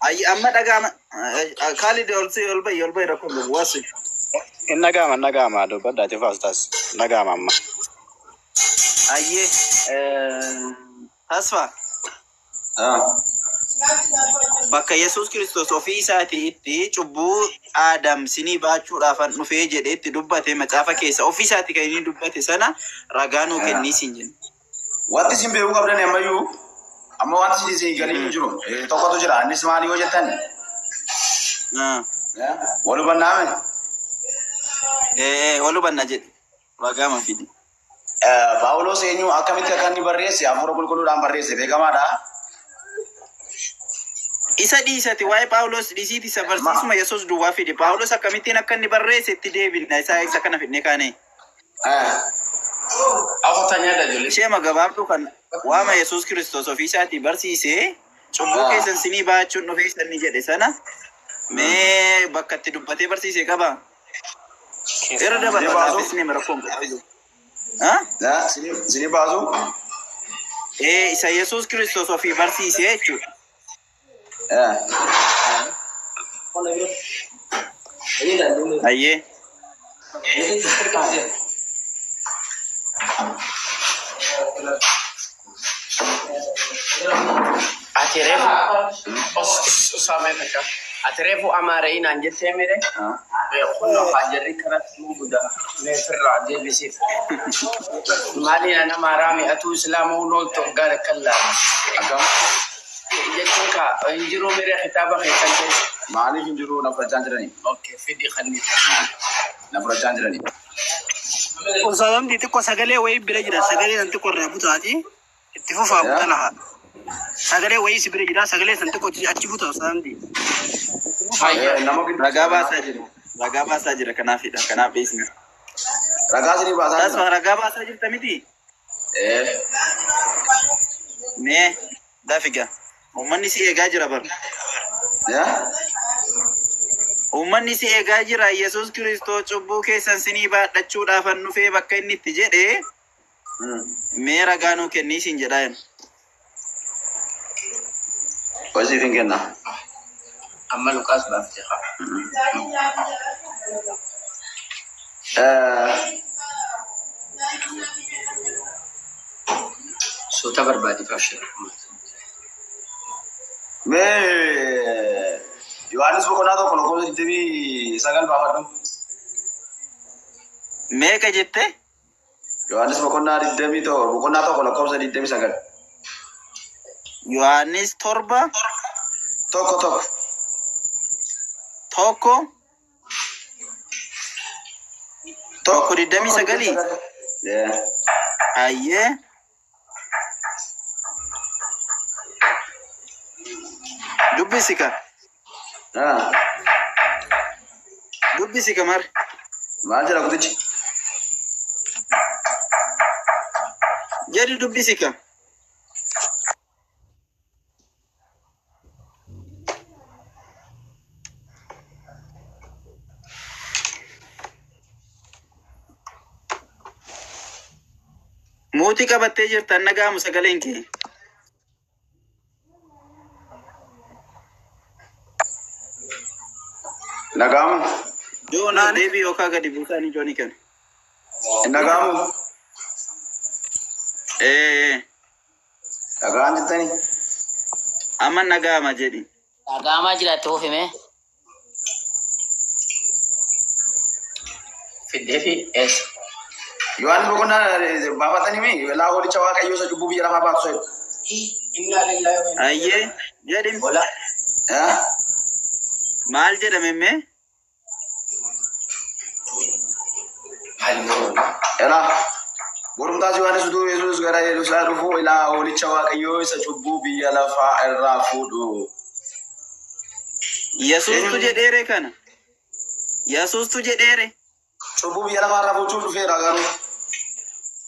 أي أما dhaga'ama Khalid ol si ol bayi ol bayi rakkoon waasi. Inni dhaga'ama dhaga'ama dubbadhaati faastas dhaga'ama amma. Ayyee tasfa. Bakka Yesuus Kiristoos ofii isaatii itti cubbuu Aadam sinii baachuudhaaf dhufee jedhee itti dubbate macaafa keessa ofii isaatii kan inni dubbate sana ragaa nuu kennii siin jenna. Wanti isin beekuu qabdan ammayyuu amma wanti isin galii hin jiru tokkotu jira innis maali yoo jettan wal hubannaame. Wal hubanna jedhe ragaa ma fidi. Paawuloos eenyu akkamitti akka inni barreesse hafuura qulqulluudhaan barreesse beekamaadha. Isa dhiisati waa'ee Paawulos dhiisiiti isa barsiisuma Yesuus duwwaa fide. Paawulos akkamittiin akka inni barreesse itti deebina isa isa kana fidne kaane. Ishee gabaabduu kan waama Yesuus Kiristoos ofii isaatii barsiisee cubbuu keessan sinii baachuun dhufee isa inni jedhe sana mee bakka itti dubbatee barsiise qaba. Irra dabalata laaffisni rakkoon qabu. Sinii baasu? Ee isa Yesuus Kiristoos ofii barsiisee jechuudha. Ayyee. Ati reefu usaamee takka. Ati reefu amaara'inaan jettee mire kunoo haajarri kanatti nu guda meefirraa deebisiif. Maaliin an amaaraa mi'atuu islaama hunooltu gaara kallaa. Jechuun ka hin jiru mire kitaaba keessan keessa. Maaliif hin jiru na fudhachaa jiranii? Okay, fidi kanni. Na fudhachaa jiranii. Usaamni xiqqoo sagalee wayii bira jira. Sagalee san xiqqoo irraa butaati. Itti fufaa buta lafa. Sagalee wayii si bira jira. Sagalee san xiqqoo achi buta usaamni. Ragaa baasaa jira. Ragaa baasaa jira kanaafidha. Kanaaf dhiisni. Ragaa sinii baasaa jira. Tasuma ragaa baasaa jirta miti? Mee dafiga. Uummanni si eegaa jira bara. Uummanni si eegaa jira. Yesuus Kiristoos cubbuu keessan sinii baadhachuudhaaf an dhufee bakka inni itti jedhee mee ragaa nuu kennii siin jedhaa jiru. Hojiif hin kenna. Amma Luqaas baaftee qaba. Suuta barbaadi baashee. Mee Yohaannis boqonnaa 1 lakkoofsa 29 baafadhu. Meeqa jette? Yohaannis boqonnaa 21 boqonnaa 1 lakkoofsa 29. Yohaannis 7 1 1 1 1 29. Ayyee. Dubbisi ka. Dubbisi ka mar. Maal jedha kutichi? Jedhi dubbisi ka. Mootii qabattee jirta nagaamu sagaleen kee. Nagaamu. Joona deebii yookaan gadi buusaanii joonii kana. Nagaamu. Ee. Nagaan jettanii? Amma nagaama jedhi. Dhagaamaa jiraatti oofime. Fiddee fi eessa? Yohaannis boqonnaa baafatanii mee laa hoolicha waaqayyoo isa cubbuu biyya lafaa baatu jedhu. Innaa lillahi wa innaa Ayyee jedhi. Hola. Maal jedhame mee? Elaa borumtaas Yohaannis utuu Yesuus gara Yerusaalem dhufu ilaa hoolicha waaqayyoo isa cubbuu biyya lafaa irraa fuudhu. Yesuustu jedheere kana. Yesuustu jedheere. Cubbuu biyya lafaa irraa fuudhuuf dhufeera garuu.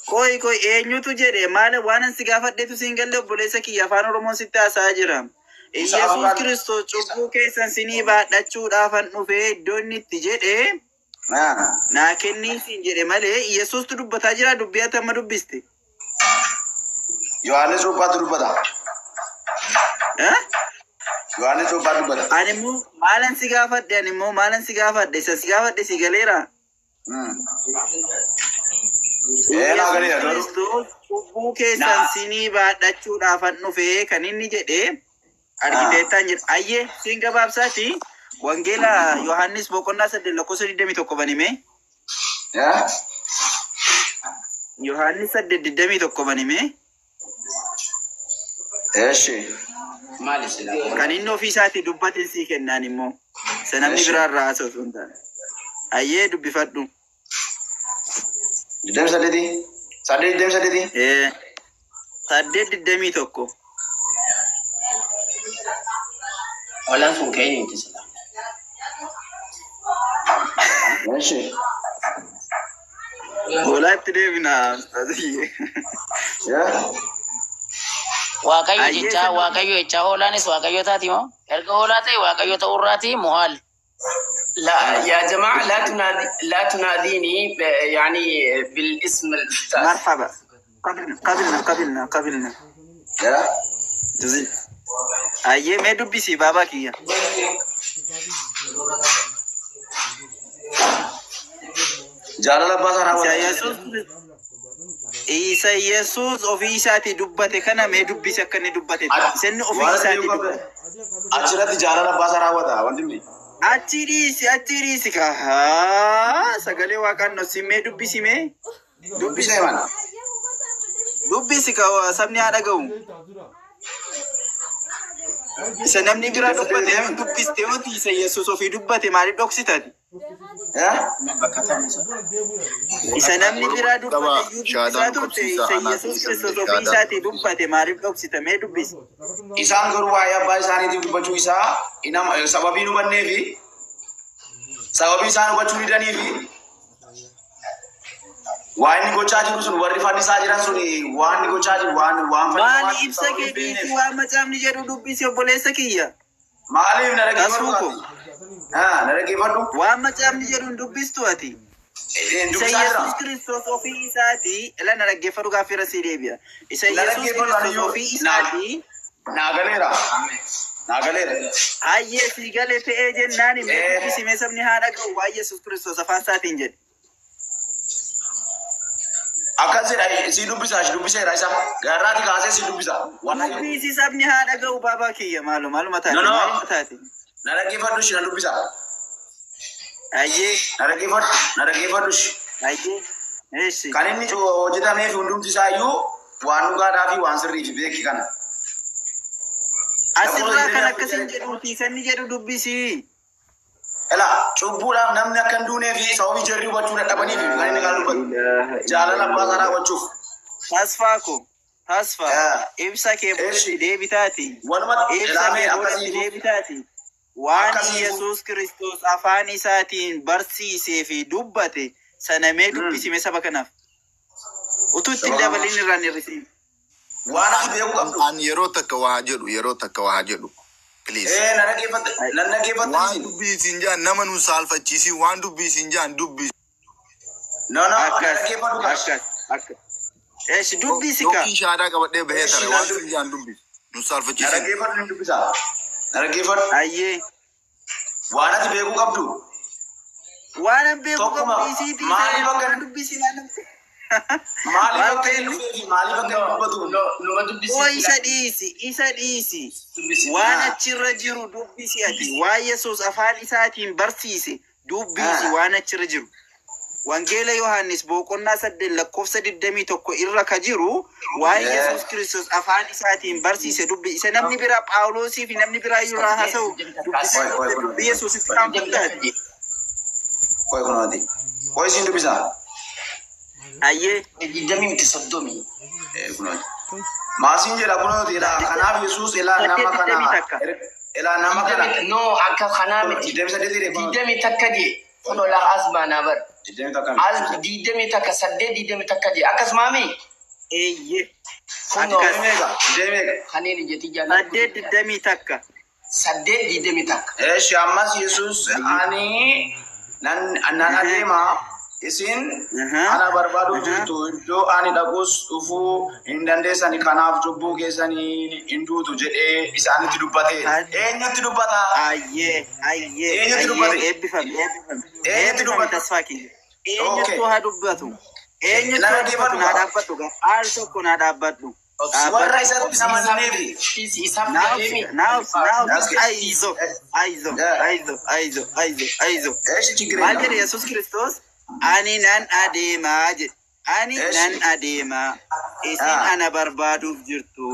Koi koi eenyutu jedhe maal waan an si gaafadheetu siin galle obboleessa kiyya afaan Oromoon sitti haasa'aa jira. Yesuus Kiristoos cubbuu keessan sinii baadhachuudhaaf an dhufee iddoo inni itti jedhe naa kennii siin jedhe malee Yesuustu dubbataa jira dubbii ati amma dubbiste. Yohaannis cuuphaatu dubbata. Yohaannis cuuphaatu dubbata. Ani immoo maalan si gaafadhe ani immoo maalan si gaafadhe isa si gaafadhe si galeera. Ee naa galeera garuu. Kiristoos cubbuu keessan sinii baadhachuudhaaf an dhufee kan inni jedhe argiteettaan jedha. Ayyee siin gabaabsaati Wangeela Yohaannis boqonnaa 8 lakkoofsa 21 banime. Yohaannis 8 21 banime. Eeshi. Maali sila? Kan inni ofii isaatii dubbate sii kennaan immoo. Isa namni biraa irraa haasa'u osoo hin taane. Ayyee dubbifadhu. 28. 8:28? 8:21. Hoolaan sun keenya sila. Eshi. Hoolaatti deebina ustaaziyye. Waaqayyo Ayyee jechaa sana waaqayyo jechaa hoolaanis waaqayyo taati moo? Erga hoolaa ta'e waaqayyo ta'urraati muhaal. لا يا جماعة، لا تنادي، لا تناديني يعني بالاسم الأستاذ. مرحبا، قبلنا قبلنا قبلنا قبلنا. جزي. Ayyee, mee dubbisi baabaa kiyya. Jaalala abbaa isaa Isa raawwata. Yesuus, Isa Yesuus ofii isaatii dubbate kana mee dubbisi akka inni dubbate. Isa inni ofii Waan isaatii beeku dubbate. Achirratti jaalala abbaa isaa raawwata wanti. Achi dhiisi, achi dhiisi kaa sagalee waaqaan nosi, mee dubbisi, mee Dubbisa dubbisi himan. Dubbisi ka sabni haa dhaga'u. Isa namni biraa dubbate dubbiste miti, isa Yesuus ofii dubbate maaliif dhoksitati? Isa namni biraa Qaba dubbate iyyuu dubbisaa shaadaan turte, qabsiisaa isa anaa Yesuus fi Kiristoos ofii shaadaan isaatii dubbate maaliif dhoksita? Mee dubbisi. Isaan garuu waa'ee abbaa isaaniitiif dubbachuu isaa sababii hin hubannee fi sababii isaan hubachuu didanii fi waan inni gochaa jiru sun, warri fannisaa jiran sun, waan inni gochaa jiru waan Maali fannisaa ibsa sababii kee hin beekneef. dhiisi, waan macaafni jedhu dubbisi obboleessa kiyya. Maaliif na dhaggeeffadhu Tasuu ko ati? Na dhaggeeffadhu. waan macaafni jedhu hin dubbistu ati. Isa Dubbisaa jira. Yesuus Kiristoos ofii isaatii ila na dhaggeeffadhu, gaaffii irra sii deebi'a. Isa Na Yesuus dhaggeeffadhu Kiristoos aniyyuu ofii isaatii naa galeera. Naa galeera. Ayyee, sii galee ta'ee jennaan mee dubbisi, mee sabni haa dhaga'u waan Yesuus Kiristoos afaan isaatiin jedhe. Akkas jedha, sii dubbisa, dubbiseera isa. Garraati kaasee sii dubbisa. Waan Dubbisi, sabni haa dhaga'u baabaa kiyya, maalu maaluma No, taate no. maaluma taate. Na dhaggeeffadhu shi, na dubbisa. Ayyee. Na dhaggeeffadhu, na dhaggeeffadhu shi. Ayyee. Eessi. Kan inni hojjetameef hundumti isaa iyyuu waan dhugaadhaa fi waan sirriif beeki kana. Asirraa kan akkasiin jedhuuti sanni jedhu dubbisi. Ela cubbuudhaaf namni akka hin duunee fi sababii jarri hubachuu dadhabaniif kan inni kan dubbatu. Jaalala abbaa isaa raawwachuuf. Tasfaa ko tasfaa, ibsa kee boodatti deebitaati. Walumatti Ibsa ilaamee kee boodatti akkasiifu. deebitaati. Waan Akkasiifu. Yesuus Kiristoos afaan isaatiin barsiisee fi dubbate sana mee dubbisime saba kanaaf. Utuu ittiin dabalin irraan hir'isiin. Waan ati beekuu qabdu. An yeroo takka waa jedhu, yeroo takka waa jedhu. Please. Na dhaggeeffatte, na dhaggeeffatte Waan isin. dubbii isin jaan nama nun saalfachiisin, waan dubbii isin jaan dubbii. No, no, na Akkas dhaggeeffadhu kaa. akkas akkas. Eeshi, dubbisi kaa. Yookiin shaadaa qabadhee bahee Eeshi, tare na waan isin jaan dubbii. Nun Na saalfachiisin. dhaggeeffadhu, ni dubbisa. Na dhaggeeffadhu. Ayyee. Waan ati beekuu qabdu. Waan an beeku qabu Tokkuma dhiisiitii maaliif sana akka dubbisi waan maaliif maal akka inni ta'e dhufee fi maaliif akka inni dubbatu. Numa dubbisi. Oo, isa dhiisi, isa dhiisi. Dubbisi. Waan achirra jiru dubbisi ati. Waan Yesuus afaan isaatiin barsiise dubbisi, waan achirra jiru. Wangeela Yohaannis boqonnaa 8 lakkoofsa 21 irra ka jiru waan Yesuus Kiristoos afaan isaatiin barsiise dubbi. Isa namni biraa Phaawulosii fi namni biraa iyyuu irraa haasa'u dubbisi, Qoy, qoy, dubbii Yesuusitti kan fakkaate. Qoy kunooti. Qoy isin dubbisa. Ayyee. 20 miti, 30. Kunooti. Maasiin jedha kunooti ilaa kanaaf Yesuus ilaa nama 8 21 kana. Ilaa nama kana. No, akka kanaa miti. 28 dha. 21 jee. Kunoo laa as baanaa bar. 21. As 21, 8:21 jee. Akkasumaami. Eeyyee. Kunoo. Akkas. Meeqa? 20 meeqa? Kanneen ijjati jaalladhu. 8:21. 8:21. Eeshi, ammas Yesuus ani nan adeema, isin ana barbaaduuf jirtu, iddoo ani dhaqus dhufuu hin dandeessani, kanaaf cubbuu keessanii hin duutu jedhee isaanitti dubbate. Eenyutti dubbata? Ayyee, ayyee, Eenyutti ayyee, dubbate? eebbifame, eebbifame. Eenyutti Eebbifame dubbate? tasfaa kiyya. Eenyuttu Okay. haa dubbatu? Eenyuttu Na haa dubbatu? dhaggeeffadhu Naa kaa. dhaabbadhu gaa. Aal tokko naa dhaabbadhu. Warra Dhaabbadhu. isatti amananiifi. Isaaf Naa jedhee obsi, naa obsi, naa obsi. Okay. Aizo, aizo, aizo, aizo, aizo, aizo. Eeshi, ችግር Maal የለም. jedhe Yesuus Kiristoos? Ani nan adeemaa jedhe. Ani Eeshi. nan adeemaa. Isin ana barbaaduuf jirtu.